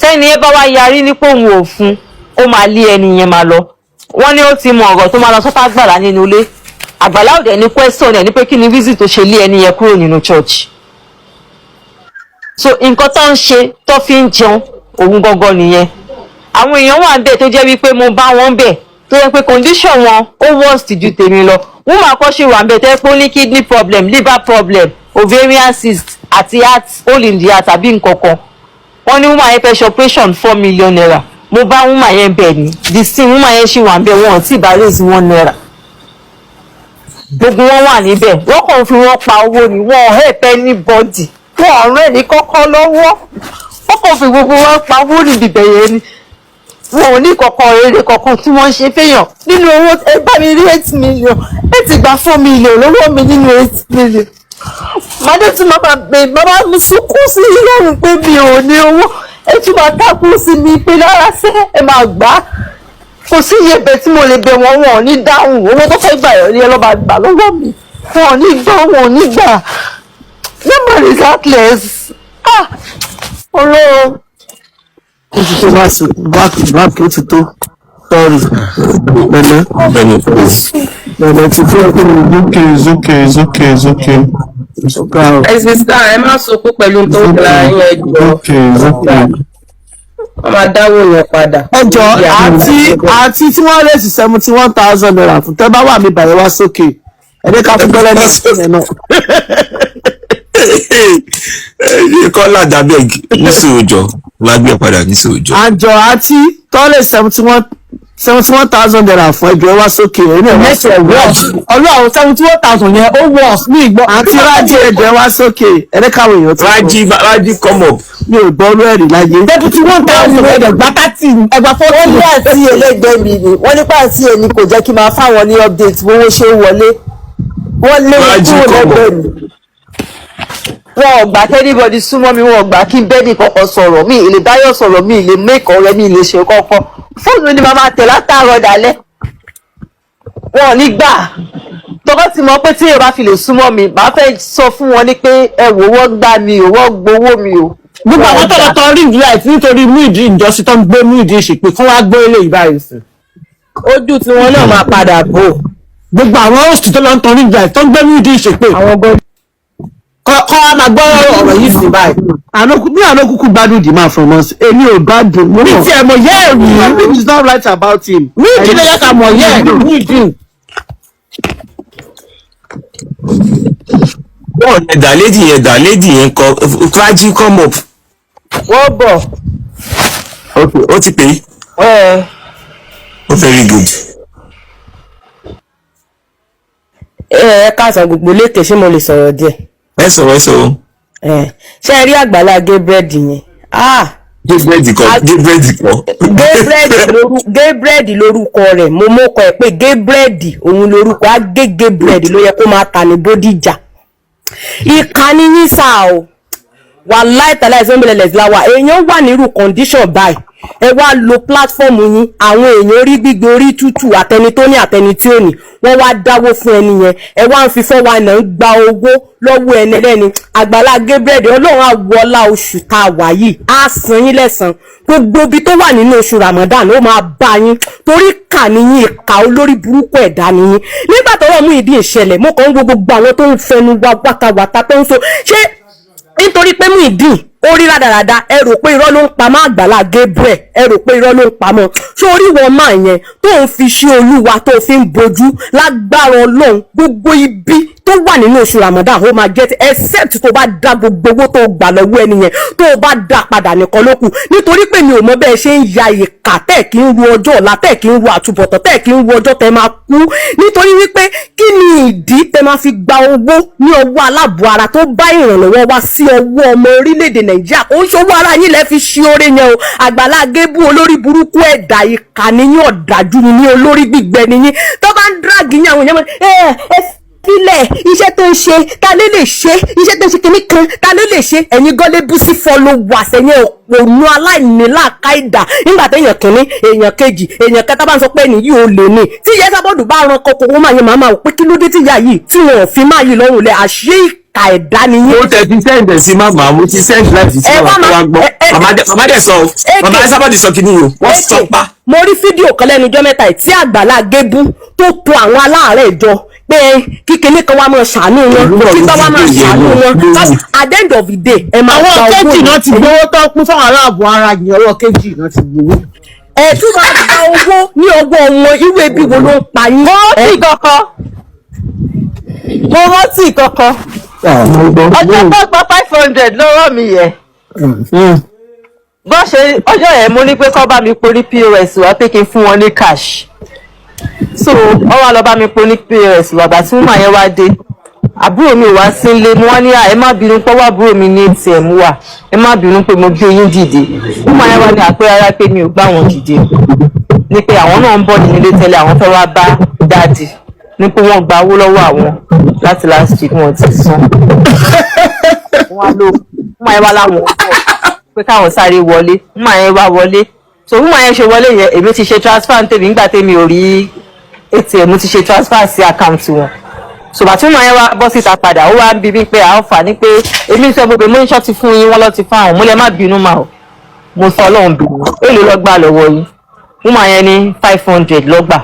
Sẹ́ni ẹ bá wá yarí ní pé òun ò fún, ó máa lé ẹni yẹn máa lọ. Wọ́n ní ó ti mọ ọ̀rọ̀ tó máa lọ sọ́fà Àgbàlá nínú ilé. Àgbàlá ò dẹ̀ ní question ẹ̀ ní pé kí ni reason tó ṣe lé ẹni yẹn kúrò nínú church. So nǹkan tó ń ṣe tó fi ń jẹun òun gangan nìyẹn. Àwọn èèyàn wà ń bẹ̀ tó jẹ́ wípé mo bá wọn bẹ̀, tó yẹ pé condition wọn ó worst ju tèmi lọ. Woman kan ṣì wà ń bẹ̀ tó yẹ pé ó ní kidney problem, liver problem, ovarian cyst àti heart hole in the heart àbí nǹkan kan. Wọ́n ní woman yẹn fẹ́ ṣe operation, ₦4 million. Mo bá woman yẹn bẹ̀ ní the same. Woman yẹn ṣì wà ń bẹ̀, wọn ò tí ì bá raise ₦1. Gbogbo wọn wà níbẹ̀, wọ́n kàn fi wọ́n pa owó ni, wọ́n ò help anybody, wọ́n ò rán ẹni kọ́kọ́ lọ́wọ́. Wọ́n kàn fi gbogbo wọn pa owó níbi bẹ̀yẹn ni. Wọn ò ní kankan èrè kankan tí wọ́n ń ṣe fẹ́yàn nínú owó. Ẹ bá mi rí 8 million, ẹ ti gba 4 million lọ́wọ́ mi nínú 8 million. Màdé tún máa bẹ bàbá mi sunkún sí i lọ́rùn pé mi ò ní owó. Ẹ tún máa tákù sí mi pé lára sẹ́ ẹ máa gbà á. Kò sí iye bẹ̀ tí mo lè bẹ̀ wọ́n, wọn ò ní dáhùn. Owó tó fẹ́ gbà yọ̀ ni ẹ lọ́ọ́ máa gbà lọ́wọ́ mi. Wọn ò ní gbọ́, wọn ò ní gbà. Number is heartless. Ah, Ọlọ́run. Ó ti tó, bá sùn back to back, ó ti tó. Sorry, pẹ̀lẹ́. Bẹ́ẹ̀ni. Pẹ̀lẹ́, ti tó. It's okay, it's okay, it's okay, it's okay. Ọ̀gá o. Ẹ sísá, ẹ má sunkún pẹ̀lú tó ń gba yín, ẹ It's jọ. okay, it's okay. Wọ́n máa dáwó yẹn padà. Ẹ jọ, àti tí wọ́n rèsì ₦71,000 fún, tẹ́ bá wà mí bàyẹ̀ wá sókè, ẹ ní ká fún gbọ́lẹ́ ní ìsìn náà. Kọ́lá Dabeg ní sòòjọ́ wàá gbé padà ní sòòjọ́. Àjọ àti tọ́lẹ̀ ₦71,000 fún, ẹjọ́, ẹ wá sókè, ẹ ní ẹ wá Ẹ̀mẹ́sẹ̀ sókè. Worse, ọlọ́run, 71,000 yẹn ó worse ní ìgbọ́. Àǹtí Rájí, ẹjọ́, ẹ wá sókè, ẹ ní káwọn èèyàn ti gbọ́. Rájí, Rájí, come up. Mi ò gbọ́ orú ẹ̀rí láyé. 71,000, ẹ̀dẹ̀ gba 30, ẹgbà Wọ́n 40. ní àǹtí ẹlẹ́gbẹ́ mi ni wọ́n nípa àǹtí ẹni kò jẹ́ kí n máa fáwọn ní update bówó ṣe ń wọlé. Wọ́n lé wọn Rájí, kúrò come up. lẹ́gbẹ̀ẹ́ mi. Wọn ò gbà k'anybody súnmọ́ mi, wọn ò gbà kí n bẹ́ẹ̀ ní kọ̀kọ̀ sọ̀rọ̀, mi ì lè báyọ̀ sọ̀rọ̀, mi ì lè make ọ̀rẹ́, mi ì lè ṣe kọ́kọ́. Fóònù ni màá máa tẹ̀ látàárọ̀ dalẹ́. Wọn ò ní gbà tọkọ ti mọ̀ pé tí èèyàn bá fi lè súnmọ́ mi, màá fẹ́ sọ fún wọn ní pé ẹ wò, wọ́n gbà mí o, wọ́n gbowó mi o. Gbogbo àwọn tọ̀lọ̀ tọ ring light nítorí Muyideen ìjọsìn tó ń gbé Muyideen ṣèpè kán wá gbé eléyìí báyìí sí. Ojú tiwọn náà máa padà bò. Gbogbo àwọn host tó lọ ń tan ring light tó ń gbé Muyideen ṣèpè Àwọn gan. kọ́ wá máa gbọ́ ọ̀rọ̀ yìí sí báyìí. Bí àná kúkú gbádùn the man from us, èmi ò gbádùn mo Mi mọ̀. tiẹ̀ mọ̀ yẹ́ ẹ̀ rí. Something is not right about him. Muyideen ló yẹ ká mọ̀ yẹ́ ẹ̀ Muyideen. Bọ́ọ̀ yẹn dà, lady yẹn dà, lady yẹn kọ. Rájí, come up. Wọ́n bọ̀. Ok, ó ti pè é. Ẹ. Ó very good. Ẹ káàsán gbogbo lékè, ṣé mo lè sọ̀rọ̀ díẹ̀? Ẹ sọ̀rọ̀, ẹ sọ̀rọ̀. Ẹ ṣé ẹ rí Àgbàlá Gabriel yẹn? Ah. Gabriel kọ, Gabriel kọ. Gabriel lórúkọ rẹ̀, mo mọ́kọ ẹ̀ pé Gabriel òun lórúkọ agége bread ló yẹ kó máa tà ní Bódìjà. Ìkànnì yín sá o, wàláì tàláì sọ́nbẹ̀lẹ̀ láwà, èèyàn wà nírú condition báyìí, ẹ wá lo platform yín, àwọn èèyàn orí gbígbé, orí tútù, àtẹni tó ní àtẹni tí ò ní, wọ́n wá dáwó fún ẹni yẹn, ẹ wá ń fi 419 ń gba owó lọ́wọ́ ẹni ẹlẹ́ni. Àgbàlá Gabriel, Ọlọ́run á wọlá oṣù tá a wà yìí, á san yín lẹ́san. Gbogbo ibi tó wà nínú oṣù Ramadan, ó máa bá yín, torí kà níyìn, ìkà olórí burúkú ẹ̀dá níyìn. Nígbà tọ́rọ̀ Muyideen ìṣẹ̀lẹ̀, mo kàn ń wo gbogbo àwọn tó ń fẹnu wa wátawàta tó ń so ṣé nítorí pé Muyideen ó rí rádaràda, ẹ rò pé irọ́ ló ń pamọ́. Àgbàlá Gabriel, ẹ rò pé irọ́ ló ń pamọ́. Ṣé orí wọn máa yẹn tó ń fi ṣe Olúwa tó fi ń bojú? Lágbára Ọlọ́run, gbogbo ibi tó wà nínú oṣù Ramadan, ó máa jẹ́ ti, except tó bá dá gbogbo owó tó gbà lọ́wọ́ ẹni yẹn, tó bá dá padà nìkan ló kù. Nítorí pé mi ò mọ bẹ́ẹ̀ ṣe ń ya ìkà, tẹ́ kí ń ru ọjọ́ ọ̀la, tẹ́ kí ń ru àtúbọ̀tán, tẹ́ kí ń ru ọjọ́ tẹ́ máa kú. Nítorí wípé kí ni ìdí tẹ́ máa fi gba owó ní ọwọ́ aláàbọ̀ ara tó bá ìrànlọ́wọ́ wá sí ọwọ́ ọmọ orílẹ̀-èdè Nàìjíríà? Kò ń ṣòwò ara yín lẹ́ fi ṣí oore yẹn o. Àgbàlá Gébú, olórí burúkú ẹ̀dá, ìkà níyìn, ọ̀dájú ni ní, olórí gbígbẹ níyìn. Tó bá ń drag yín, àwọn èèyàn mọ́ ẹ ẹ sílẹ̀. Iṣẹ́ tó ń ṣe, ta ló lè ṣe iṣẹ́ tó ń ṣe? Kìíní kan, ta ló lè ṣe? Ẹ̀yin gọ́lébù sí followers, ẹ̀yin òpònú aláìníláàkáìdà. Nígbà téèyàn kìíní, èèyàn kejì, èèyàn kẹta bá ń sọ pé ẹni yìí ò lè ní, tí ìyá sábọ́ọ̀dù bá ran kọkọ wọn máa yẹn, màá máa wò pé kí ló dé tí ìyá yìí tí wọn ò fi máa yìí lọ́rùn lẹ̀. Àṣé ìkà ẹ̀dá ni yín. Mo tẹ̀ ti send ẹ̀ sí màmá, mo ti send live sí Ẹ màmá wá tó wá gbọ́. Màmá dẹ̀ sọ o, màmá sábàdì sọ kìíní o, wọ́n sọ pa. Mo rí fídíò kan lẹ́nu ọjọ́ mẹ́ta yìí tí Àgbàlá Gébú tó to àwọn aláàárẹ̀ jọ pé kíkiní kan wá máa ṣàánú wọn, kí bá wá máa ṣàánú wọn. At the end of the day, ẹ máa Àwọn gba owó kejì náà ti yìí. gbowó tó pín fáwọn aláàbọ̀ ara yìí, ọwọ́ kejì náà ti gbowó. Ẹ tún máa gba owó ní ọwọ́ wọn. Irú ebi wo ló ń pa yín? Mo rántí kankan, mo rántí kankan, ọjọ́ tó gba 500 lọ́wọ́ mi yẹn, bó ṣe ọjọ́ yẹn, mo ní pé kó bá mi porí POS wá pé kí n fún wọn ní cash. So wọ́n wá lọ bá mi po ní POS. Bàbá tí wọ́n yẹn wá dé, àbúrò mi wá sí ilé. Mo wá ní, "À, ẹ má bínú pé wá àbúrò mi ní ATM wà, ẹ má bínú pé mo gbé yín dìde." Wọ́n yẹn wá ní àpé rárá, pé mi ò gbá wọn dìde, ní pé àwọn náà ń bọ̀ nínú ilé tẹ́lẹ̀, àwọn fẹ́ wá bá daddy, ní pé wọ́n gba owó lọ́wọ́ àwọn láti last week, wọn ti san. Wọ́n á lò wọ́n yẹn wá láwọn ń bọ̀, pé káwọn sáré wọlé. Wọ́n yẹn wá wọlé. So wọ́n yẹn ṣe wọlé yẹn, èmi ti ṣe transfer ní tèmi. Nígbà tèmi ò rí ATM, ti ṣe transfer sí account wọn. So bàtí wọn yẹn wá bọ́ síta padà, ó wá ń bi mí pé àwọn fà ní pé èmi sọ gbogbo mo ní ṣọ́ọ̀tì fún yín, wọ́n lọ́ ti fún àwọn. Mo lè má bínú mà o, mo sọ ọlọ́run bínú. Èlò lọ gbà lọ́wọ́ yín? Wọ́n yẹn ní 500 lọ́gbà.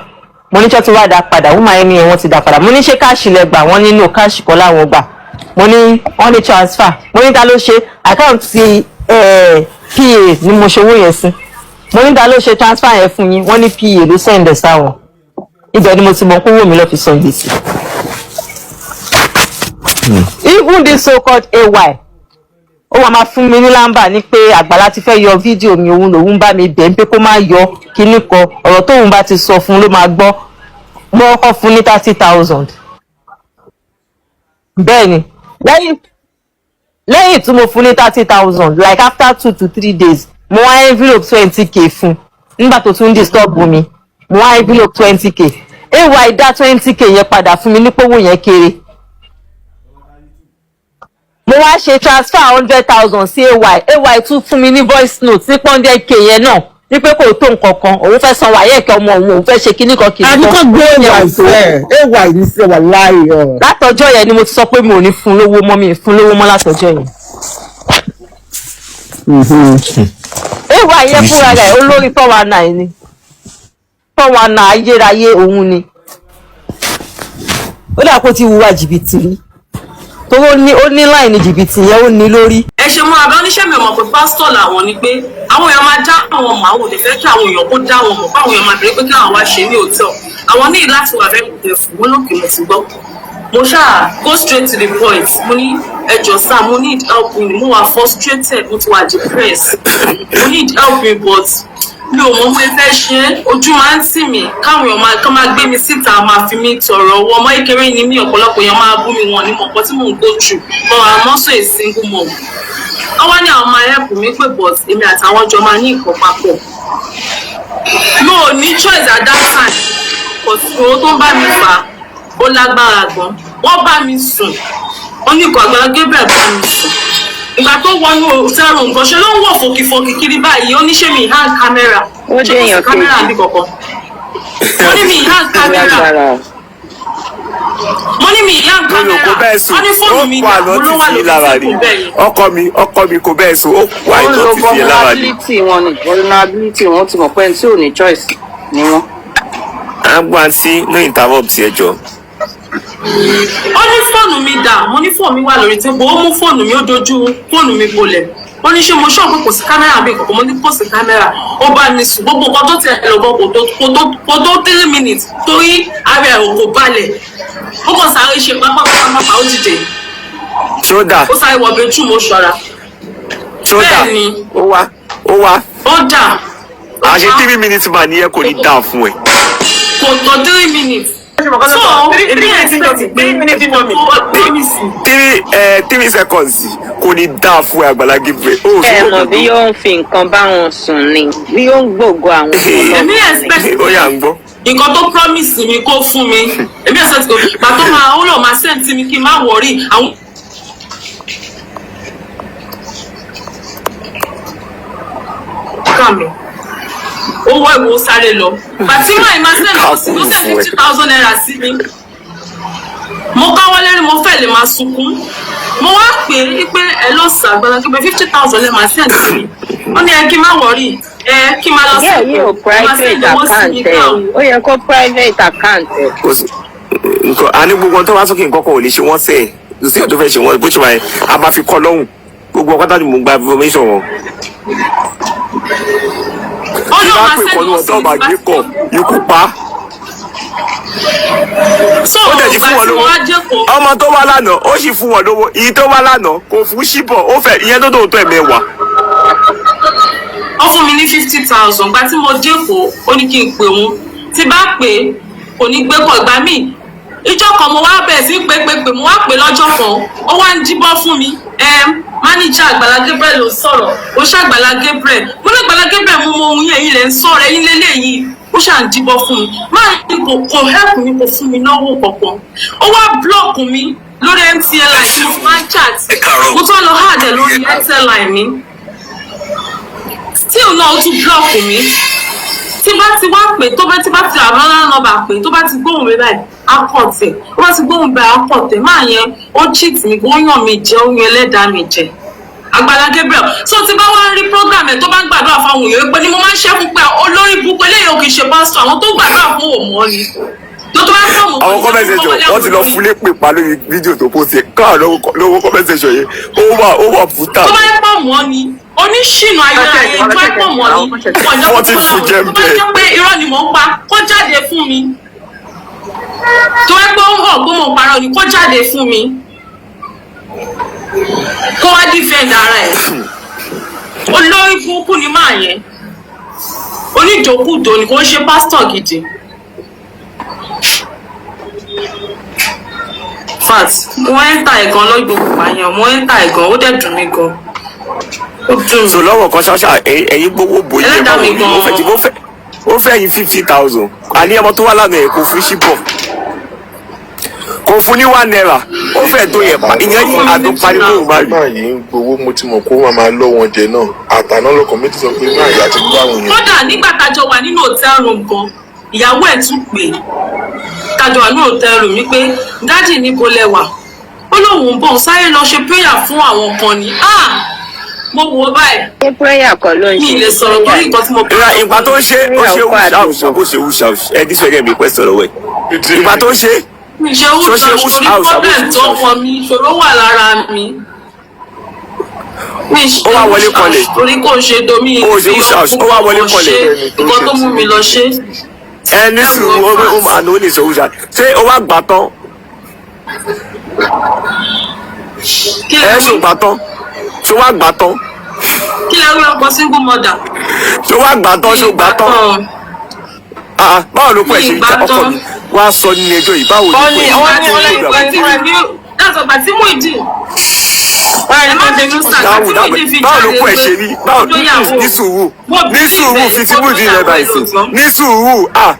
Mo ní ṣọ́ọ̀tì wá dá padà? Wọ́n yẹn ní wọ́n ti dá padà. Mo ní ṣé cash lẹ gbà? Wọ́n ní no, cash kọ́ láwọn gbà. Mo ní wọ́n ní transfer. Mo ní ta ló ṣe? Account PA ni mo ṣe owó yẹn sí. Mo ní ta ló ṣe transfer yẹn fún yín? Wọ́n ní PA ló send ẹ̀ sáwọn. Ibẹ̀ ni mo ti mọ̀ pé owó mi lọ́ fi san gbèsè. Even this so called AY, ó wàá máa fún mi ní lámbà ní pé Àgbàlá ti fẹ́ yọ fídíò mi, òun lòun bá mi bẹ̀ ń pé kó má yọ kíní kan, ọ̀rọ̀ tóun bá ti sọ fún ló máa gbọ́. Mo kọ́kọ́ fún ní 30,000. Bẹ́ẹ̀ ni, lẹ́yìn tí mo fún ní 30,000, like after 2 to 3 days, mo wá envelope 20K fún. Nígbà tó tún disturb mi, mo wá envelope 20K. Ay dá 20K yẹn padà fún mi ní pówó yẹn kéré. Mo wá ṣe transfer 100,000 sí ay. Ay tún fún mi ní voice note ní 100K yẹn náà, ní pé kò tó nǹkan kan, òun fẹ́ san WAEC ọmọ òun, òun fẹ́ ṣe kíní kan kìíní kan. Àdúgbò gbé ay sẹ, ay ní sẹ wà láàyè ọ. Látọjọ́ yẹn ni mo ti sọ pé mi ò ní fún lówó mọ́. Mi ì fún lówó mọ́ látọjọ́ yẹn. Ay yẹn fúnra rẹ̀, olórí 419 ni, 419 ayérayé òun ni. Ó dà kó ti hùwà jìbìtì rí, torí ó ní line jìbìtì yẹn, ó ní lórí. Ẹ ṣe mú abẹ́ oníṣẹ́ mi ò mọ̀ pé pásítọ̀ làwọn, ni pé àwọn èèyàn máa dá àwọn mọ̀, àwọn ò lè fẹ́ kí àwọn èèyàn kó dá wọn mọ̀, fáwọn èèyàn máa bẹ̀rẹ̀ pé kí àwọn wá ṣe ní hòtẹ́ẹ̀lì. Àwọn ní láti wà very careful. Wọ́n lókè, mo ti gbọ́. Mo ṣáà go straight to the point. Mo ní, "Ẹ jọ̀ọ́ sir, mo need help mi. Mo wà frustrated, mo ti wà depressed, mo need help mi, but mi ò mọ̀ pé fẹ́ ṣe é. Ojú máa ń tì mí káwọn èèyàn máa kán máa gbé mi síta, máa fi mí tọrọ owó. Ọmọ kékeré ni mí, ọ̀pọ̀lọpọ̀ èèyàn máa bú mi, wọn ní mọ̀ nǹkan tí mò ń go through, but I'm also a single mom." Wọ́n wá ní àwọn máa help mi, pé but èmi àtàwọn jọ máa ní nǹkan papọ̀. Mo ò ní choice at that time, kò sí owó tó ń bá mi fà á, ó lágbára gan. Wọ́n bá mi sùn, wọ́n ní ikọ̀ Àgbàlá Gabriel bá mi sùn. Ìgbà tó wọnú hotel room gan, ṣe ló ń wọ̀ fòkìfòkì kiri báyìí. Ó ní ṣé mi hang camera? Ó Ṣé kò sí déèyàn camera kejì. bí kankan? Mo ní mi hang camera. Lágbára o. Mo ní mi hang Lórí kò camera. bẹ́ẹ̀ sùn. Wọ́n ní fóònù Ó mi kó dà? àná Mo ló wà títí lórí lára table ni. bẹ́ẹ̀ yẹn. Ọkọ mi, ọkọ mi, kò bẹ́ẹ̀ sùn, ó kó Ó ń àìtọ́ lo títí lára ni. vulnerability wọn ni, vulnerability wọn, ti mọ̀ pé ẹni tí ò ní choice ni wọ́n. À ń gbọ́ àǹtí, no interrupt, ẹ jọ. Ó ní fóònù mi dà? Mo ní fóònù mi wà lórí table. Ó mú fóònù mi, ó dojú fóònù mi bolẹ̀. Ó ní ṣé mo ṣọ́ pé kò sí camera bí kankan? Mo ní kò sí camera. Ó bá mi sùn, gbogbo nǹkan tó tẹ̀ lọ́gọ́ kò tó 3 minutes, torí ara ẹ̀ ò kò balẹ̀. Ó kàn sáré ṣe pápápápápá, ó dìde. Ṣódà. Ó sáré wọ bedroom, ó ṣọ́ra. Ṣódà. Bẹ́ẹ̀ ni. Ó wá, ó wá. Ó dà. Àṣẹ 3 minutes man yẹn kò ní dáa fún ẹ. Kò tó 3 minutes, so èmi expect pé kò promise. Three 3 seconds kò ní dáa fún ẹ, Àgbàlá Gabriel. Ó Ẹ sì mọ̀ bí ó ń fi nǹkan bá wọn sùn ni, bí ó ń gbògo àwọn Èmi ọlọ́pàá ni. expect Ó yà ń gbọ́. nǹkan tó promise mi kó fún mi. Èmi expect kò gbà tó máa ó lọ máa send sí mi kí n má worry àwọn. Kà mí owó ìwò sáré lọ bàtí máa máa send lọ sí ló send ₦50,000 sí mi. Mo káwọ́ lẹ́rìn, mo fẹ́ lè máa sunkún. Mo wá pè é pé ẹ lọ sà, Àgbàlá pé 50,000 lè máa send sí mi. Ó ní ẹ kí n má worry, ẹ kí n máa lọ sí Díẹ̀ yìí ò ẹ máa send private owó sí account mi ẹ̀. káwọn. Ó yẹ kó private account ẹ̀. Kò sí nǹkan àní gbogbo ohun tó wá sókè, nǹkan kan ò lè ṣe wọ́n sẹ́ẹ̀. Kò sí ọ̀tún fẹ́ ṣe wọ́n bó ṣe wà yẹn, a máa fi kọ́ lọ́hùn. Gbogbo ọkọ tá ni mò ń gba information wọn. Ó Tí lọ bá máa pè send kọ́ ní owó wọn sí tó mi máa tí gbé bá kọ̀ ikú pa á. So Ó dẹ̀ ti ìgbà fún wọn tí mo lówó. wá jókòó. Ọmọ tó wá lánàá, ó sì fún wọn lówó. Èyí tó wá lánàá kò fún síbọ̀, ó fẹ́ ìyẹn tó tó tó ẹ̀mẹ́wàá. Ó fún mi ní 50,000. Gba tí mo jókòó, ó ní kí n pè òun. Tí bá pè é Kò ní gbé kọ̀ ìgbà míì. Ìjọ kan mo wá bẹ̀rẹ̀ sí pé pé pé mo wá pè lọ́jọ́ kan, ó wá ń díbọ́n fún mi. Máníjà Àgbàlá Gabriel ló sọ̀rọ̀, ó ṣàgbàlá Gabriel. Mo ní Àgbàlá Gabriel, mo mọ ohun yẹn, ẹ̀yin lẹ̀ ń sọ̀rọ̀, ẹ̀yin lélẹ́yìí. Ó ṣà ń díbọ́n fún mi. Máa ní kò help mi, kò fún mi náwó kankan. Ó wá block mi lórí MTN line tí mo fi máa ń chat. Mo tún wá lọ hard ẹ̀ lórí Airtel line mi. Still náà, ó tún block mi. Tí bá ti wá pè, tó bá ti bá ti àbálá nọ́mbà pè, tó bá ti gbóhùn mi báyìí, á kọ̀ tẹ̀. Ó bá ti gbóhùn báyìí, á kọ̀ tẹ̀. Máa yẹn, ó cheat mi, ó yàn mí jẹ, ó yan ẹlẹ́dàá mi jẹ. Àgbàlá Gabriel. So tí bá wá ń rí program ẹ̀ tó bá ń gbàdúrà fáwọn èèyàn, pé ni mo máa ń ṣẹ́ fún pé olórí burúkú eléyìí ò kì í ṣe pásítọ̀, àwọn tó gbàdúrà fún òmò ni. Tó bá fún òmò. Àwọn comment section, wọ́n ti lọ fún lépè pa lórí fídíò tó post yẹn káà lọ́wọ́. Comment section yẹn, ó wà fúta. Tó bá yẹ pọ̀ mọ́ ni oníṣìnà ayérayé, tó bá pọ̀ mọ́ ni wọ́n Wọ́n ti fún jẹ́ tó bá bẹ́ẹ̀. jẹ́ pé irọ́ ni mò ń pa, kó jáde fún mi. Tó bá pé ó hàn pé mò ń parọ́ ni, kó jáde fún mi, kó wá defend ara ẹ̀. Olórí burúkú ni máa yẹn, oníjókòó ni, kò ń ṣe pásítọ̀ gidi. Fact, mo ẹ́ńtà ẹ̀gan lọ́gbọ̀n pààyàn, mo ẹ́ńtà ẹ̀gan, ó dẹ̀ dùn mí gan, ó dùn mí. So lọ́wọ́ kan ṣáṣá, ẹ̀yin gbowó bò yẹ Ẹlẹ́dàá báwo mi ni ó fẹ́ gan-an. tí ó fẹ́ yín 50,000. Àní ọmọ tó wà lánàá yẹn, kò fún síbọ̀, kò fún ní ₦1, ó fẹ́ tó yẹ pa ìyẹn ní àdó pariwo òun bá rí. Máa yìí ń gbowó, mo ti mọ̀ kó máa máa lọ́ wọn jẹ náà. Àtàná lọkàn mi ti sọ pé máa yà ti gbọ́ àwọn èèyàn. Kódà nígbà tájọ wà nínú hotel room gan, ìyàwó ẹ̀ tún pè é, tájọ wà nínú hotel room wípé, "Daddy, níbo lẹ wà?" Ó lóun ń bọ̀, òun sáré lọ ṣe prayer fún àwọn kan ni. Ah, mo wò ó báyìí. Ṣé prayer kọ́ ló ń Mi ṣe? ì lè sọ̀rọ̀ torí nǹkan tí mo Ìgbà tó ń ṣe, ó ṣe wúṣà, ó ṣe wúṣà. Ẹ dísọ ẹgẹ mi question lọ́wọ́ ẹ, ìgbà tó ń ṣe Mi ṣe ṣó ṣe wúṣà wúṣà torí house àbó problem ṣe tó wúṣà? kọ mi, ìṣòro wà lára mi. Mi ṣe Ó wá wọlé wúṣà kọlẹ̀. torí kò ṣe domi. Ó ṣe wúṣà, ó wá wọlé kọlẹ̀. Nǹkan tó mú mi lọ ṣe. Ẹ ní sùúrù, ó máa ní ó lè sọ wúṣà. Ṣé ó wá gbà tán? Kí lẹ Ẹ wí? ṣò gbà tán? Ṣó wá gbà tán? Kí lẹ wí, ọkọ single mother? Ṣó wá gbà tán? Ṣó gbà tán? Ah, báwo ló pẹ̀ ṣe Mi ìgbà ọkọ tán. mi wá sọ nínú ẹjọ́ yìí, báwo ló Wọ́n ní pẹ̀ wọ́n ní ṣe wọ́n ní ṣe That's ọgbà tí Muyideen, ẹ má bínú sá, dáhùn tí dáhùn. Muyideen fi Báwo ló jáde kó ẹ ṣe rí? Báwo? tó yàwó. Ní sùúrù. Mo Ní believe sùúrù, ẹ̀, fi ti kó tó Muyideen rẹ yàwó báyìí ẹ̀ sí. lóòótọ́. Ní sùúrù. Ah,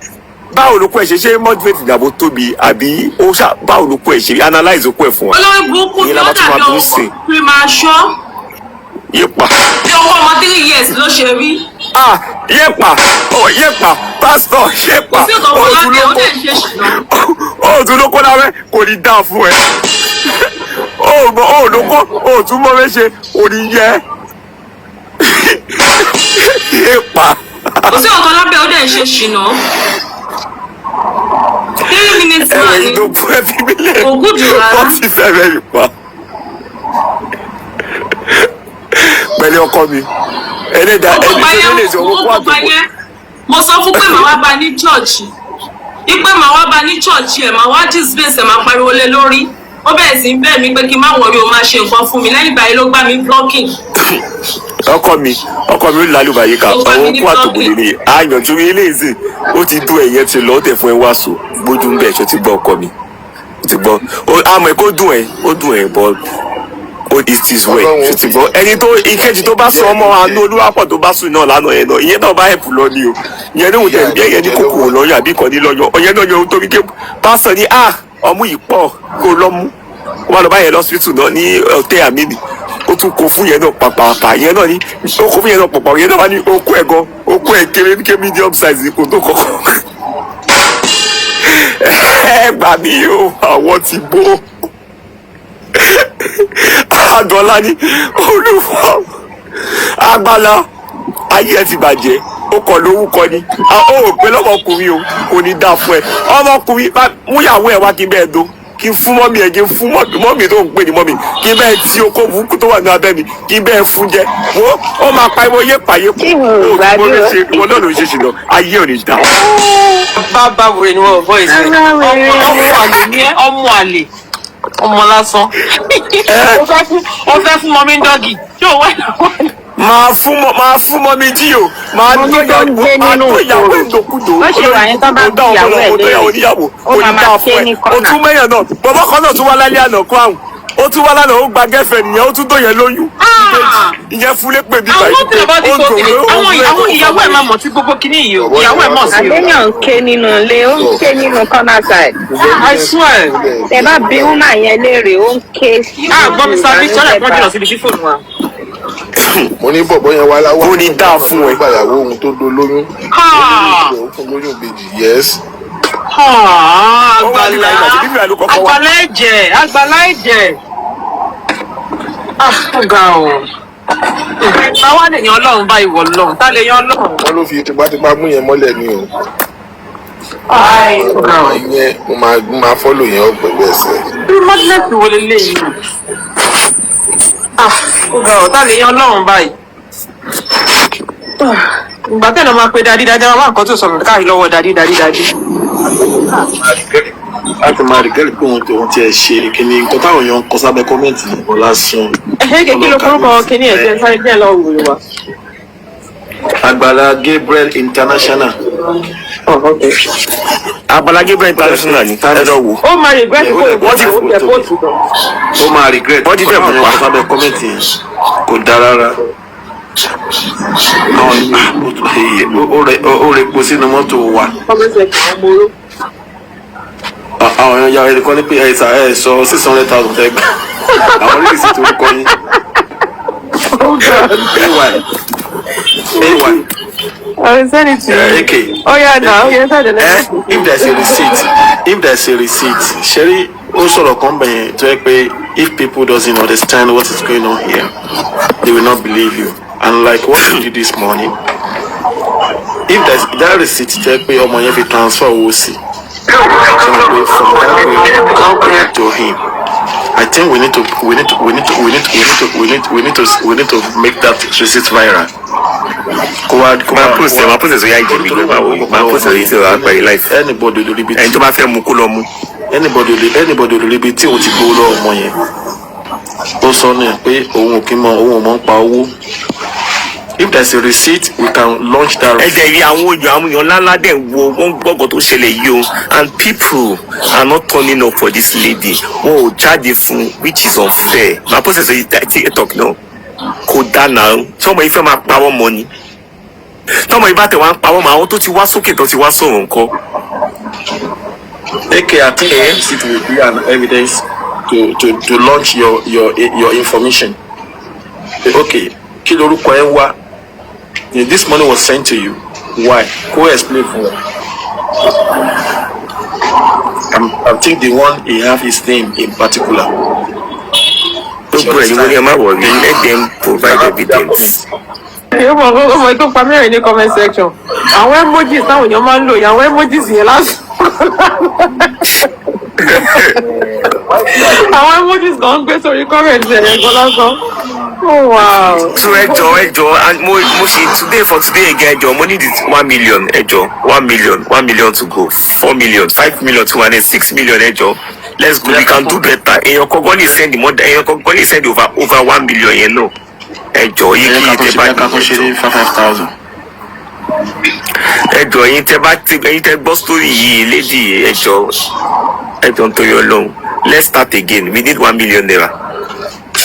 báwo ló kó ẹ ṣe? Ṣé moderate ìdàbò tóbi àbí ó ṣá? Báwo ló kó ẹ ṣe rí? Analyze okó ẹ fún wa. Olórí burúkú Ìyẹn ni la ó máa tún dàbí máa burú ọkọ sí. premature. Yépa. Bí ọkọ ọmọ 3 years ló ṣe rí. Ah, yépa, ọ yépa, pásítọ̀ yépa. Kò sí nǹkan kan Òòtún lábẹ́ ló ó kó dẹ̀ ń ṣe ṣìnà. Òòtún ló kó lábẹ́, kò ní dáa fún ẹ. Ó mọ ó ló kó òòtún mọ́ méṣe, kò ní yẹ. Yépa. Kò sí nǹkan lábẹ́, ó dẹ̀ ń ṣe ṣìnà. 3 minutes Ẹ̀rọ man ni. yìí tó bú ẹ fi mí lẹ̀. Kò gùdù rárá. Wọ́n ti fẹ́ rẹ̀ pa. Pẹ̀lú ọkọ mi. Ẹlẹ́dàá Ó ẹni kópa tó yẹn lè sọ ó owó kó kópa àtòkò. yẹn. Mo sọ fún pé màá wá bá ní chọ́ọ̀chì, ipe màá wá bá ní chọ́ọ̀chì ẹ̀, màá wá disgrace ẹ̀, máa pariwo lé lórí. Ó bẹ̀rẹ̀ sí í bẹ̀ mí pé kí n má worry, o máa ṣe nǹkan fún mi. Lẹ́yìn ìgbà yìí ló gbá mi blocking. Ọkọ mi ó lálùbáyé ká Ó gbá mi àwọn ní kó àtòkò blocking. lè àyànjú eléyìí. Ó ti dún ẹ̀yẹ ti lọ́ọ́ tẹ̀ fún ẹ wá so gbójú ń bẹ̀. Ṣó ti gbọ́, ọkọ mi? Ó ti gbọ́. Àmọ́ ẹ̀ kó dùn ẹ̀, ó dùn ẹ̀, but ó it is well. Ṣó ti gbọ́? Ẹni tó ìkejì tó bá sọ ọmọ àánú olúwapọ̀ tó bá sùn náà lánàá yẹn náà, ìyẹn náà bá ẹ̀pù lọ ni o. Ìyẹn náà tẹ̀ bí ẹ̀yẹ ní kòkòrò lọ́yọ̀ àbí kan ní lọ́yọ̀ ọ̀yẹn náà yọ torí ké pásọ ní à ọmú yìí pọ̀ kó lọ́mú wọ́n lọ báyẹn lọ́sibítù náà ní ọ̀tẹ́ àmìnì. Ó tún kó fún yẹn náà pàpàpà, yẹn náà ní ó kó fún yẹn náà pàpà, yẹn náà wá ní okó ẹ̀ gan, okó ẹ̀ kéré ké medium size kò tó kọ̀kọ́. Ẹ gbà mí o, àwọn ti bó àgọ́lá ní olùfọ́ agbala ayé ẹ ti bàjẹ́. Ó kọ lórúkọ ni. Ó ò pé lọ́mọkùnrin o, kò ní dáa fún ẹ ọmọkùnrin. Bá múyàwó ẹ wá kí n bẹ́ẹ̀ do, kí n fún mọ́mì ẹ, kí n fún mọ́mì, mọ́mì tó ń pè ní mọ́mì, kí n bẹ́ẹ̀ tí okó burúkú tó wà ní abẹ́ mi, kí n bẹ́ẹ̀ fún jẹ. Wo, ó máa pa ìwọ yépa yépa. Tí mo Ó ò tí mo gbádùn. lè ṣe ìwọ náà ló ń ṣe ṣìnà, ayé ò ní dáa. Bá wèrè ni wọn voice rẹ. Bàbá wèrè. Ọmọ àlè ni ẹ, ọmọ àlè, ọmọ lásán. Ó fẹ́ fún mọmí dọ́gì ṣé o wá. Máa fún mọ́ mi jí o, máa Mo ní tó tó ń gbé ìyàwó, máa nínú tó ìyàwó ìkorò. ìdòkúdò. Bó ṣe wà yẹn, tán bá Ó bí dá ìyàwó ẹ̀ ọmọ tó yàwó léèrè, níyàwó ó kò máa ní máa dáa ké fún ní ẹ. Ó kọ́nà. tún mẹ́yàn náà, bọ̀bọ́ kan náà tún wá lálẹ́ àná kó àrùn, ó tún wá lánàá, ó gba girlfriend yẹn, ó tún tó yẹn lóyún ìbejì, ìyẹn fúlé pè mí Àwọn báyìí tí bá ti ó tó dòwó kiri ó àwọn wúlé àwọn ìyàwó ẹ̀ máa mọ̀ sí gbogbo kinní yìí o, ìyàwó ẹ̀ mọ̀ sí o. Àléyàn ń ké nínú ilé, ó ń ké nínú corner side. I swear. Tẹ bá bí woman yẹn léèrè, ó ń ké. Ah, gbọ́ mi sábì sọ́dọ̀ ẹ̀kọ́ jìnnà síbi tí fóònù wa. Mo ní bọ̀bọ̀ yẹn wá láwá. Kò ní dáa fún ẹ. Gbàyàwó ohun tó do lóyún. Ah! Ó fún lóyún ìbejì, yes. Ah, Ó wá nígbà àgbàlá ìgbà tí bíbí àlùkò kọ́ wá. Àgbàlá ẹ̀jẹ̀, àgbàlá ẹ̀jẹ̀. Ah, ó ga o. Táwa lè yan Ọlọ́run bá ìwọ Ọlọ́run, tá lè yan Ọlọ́run. Wọ́n ló fi tipátipá mú yẹn mọ́lẹ̀ ni o. Ai, ó ga o. Ìyẹn mo máa follow yẹn up pẹ̀lú ẹsẹ̀. Irú madness wo leléyìí? Ah, ó ga o, tá lè yan Ọlọ́run báyìí. Ah, ìgbà tẹ́lẹ̀ máa pe daddy daddy, máa wá nǹkan tó sọnù káàkiri lọ́wọ́ daddy daddy daddy. Láti máa regret pé òun tiẹ̀ ṣe kíni, nǹkan táwọn èèyàn ń kọ sábẹ́ comment nìkan lásán. Ẹ̀hẹ́, kí ló korúkọ kíní ẹ̀ jẹ́ sáré díẹ̀ lọ́wọ́ wòye wa? Àgbàlá Gabriel International. Oh, okay. Àgbàlá Gabriel International ni, ẹ lọ wò. Ó máa regret kó o Wọ́n ti ó tẹ̀ post gan. Ó máa regret. Wọ́n ti fẹ́ nǹkan táwọn pupa. èèyàn ń kọ sábẹ́ comment yẹn kò dáa rárá. Ó rẹ epo sínú mọ́tò wa. Comment section, ọmọ oró. Àwọn èèyàn ya ẹnì kan ní pé ẹ sà, ẹ sọ 600,000 tẹ gbà. Àwọn orílẹ̀ sì torúkọ yín. Oh God. Ay ay. I will send it to you. AK. Oh yeah, now you enter the next. If there's a receipt, if there's a receipt, Sherry, ó sọ̀rọ̀ kan bẹ̀yẹn tó yẹ pé if people doesn't understand what is going on here, they will not believe you. And like what you did this morning, if there's that receipt tó yẹ pé ọmọ yẹn fi transfer owó sí, ṣe mo pé from that way to him, I think we need to we need to we need to we need we need to we need we need to we need to make that receipt viral. Kó wá kó Máa wá post ẹ, máa post ẹ sórí IG mi gan, máa wò, máa post ẹ sórí ìṣòro àpẹẹrẹ life. Anybody lórí ibi Ẹni tó bá fẹ́ mu kó lọ mu. Anybody lórí ibi tí òun ti gbowó lọ́wọ́ ọmọ yẹn, ó sọ ní pé òun ò kí mọ, òun ò mọ̀ ń pa owó. If there is a receipt, we can launch that. Ẹ jẹ́ rí àwọn èèyàn, àwọn èèyàn ńláńlá dẹ̀ ń wo, wọ́n ń gbọ́gàn tó ṣẹlẹ̀ yìí o, and people are not turning up for this lady. Wọn ò jáde fún, which is unfair. Máa post ẹ sórí TikTok náà. Kò dáa náà. Tí ọmọ yìí fẹ́ máa pa wọ́n mọ́ ni, tọmọ yìí bá tẹ̀ wá ń pa wọ́n mọ́, àwọn tó ti wá sókè, tó ti wá sọ̀rọ̀ nǹkan. AK, I think that receipt will be an evidence to launch your information. Okay, kí lorúkọ ẹ ń wá? This money was sent to you. Why? Go explain for me. I think the one he have his name in particular. Gbogbo ẹ̀ ni mo ní, ẹ má worry, let them provide evidence. Ó mọ̀, ó mọ̀ tó pa mẹ́rin ní comment section. Àwọn emojis táwọn èèyàn máa ń lò yẹn, àwọn emojis yẹn lásán. Àwọn emojis kan ń gbé sórí comment yẹn gan lásán. Oh wow. So ẹ jọ, ẹ jọ, and mo ṣe today for today again, ẹ jọ, mo need it 1 million, ẹ jọ, 1 million, 1 million to go, 4 million, 5 million, 206 million, ẹ jọ, let's go, we can do better. Èèyàn kọ́kọ́ lè send more, èèyàn kọ́kọ́ lè send over 1 million yẹn náà, ẹ jọ, yìí kí tẹ bá Ká tó ṣe ní 5,000. Ẹ jọ, ẹ̀yin tẹ bá ti, ẹ̀yin tẹ gbọ́ story yìí, lady, ẹ jọ, ẹ jọ, nítorí Ọlọ́run, let's start again. We need ₦1 million,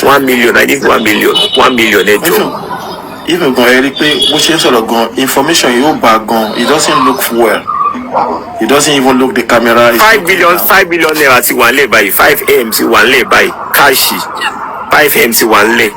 1 million. I need 1 million, 1 million, ẹ jọ. Even gan, ẹ rí i pé bó ṣe ń sọ̀rọ̀ gan, information yóò bá gan. It doesn't look well, it doesn't even look the camera. 5 million, ₦5 million ti wà nílẹ̀ báyìí, 5M ti wà nílẹ̀ báyìí, cash, 5M ti wà nílẹ̀.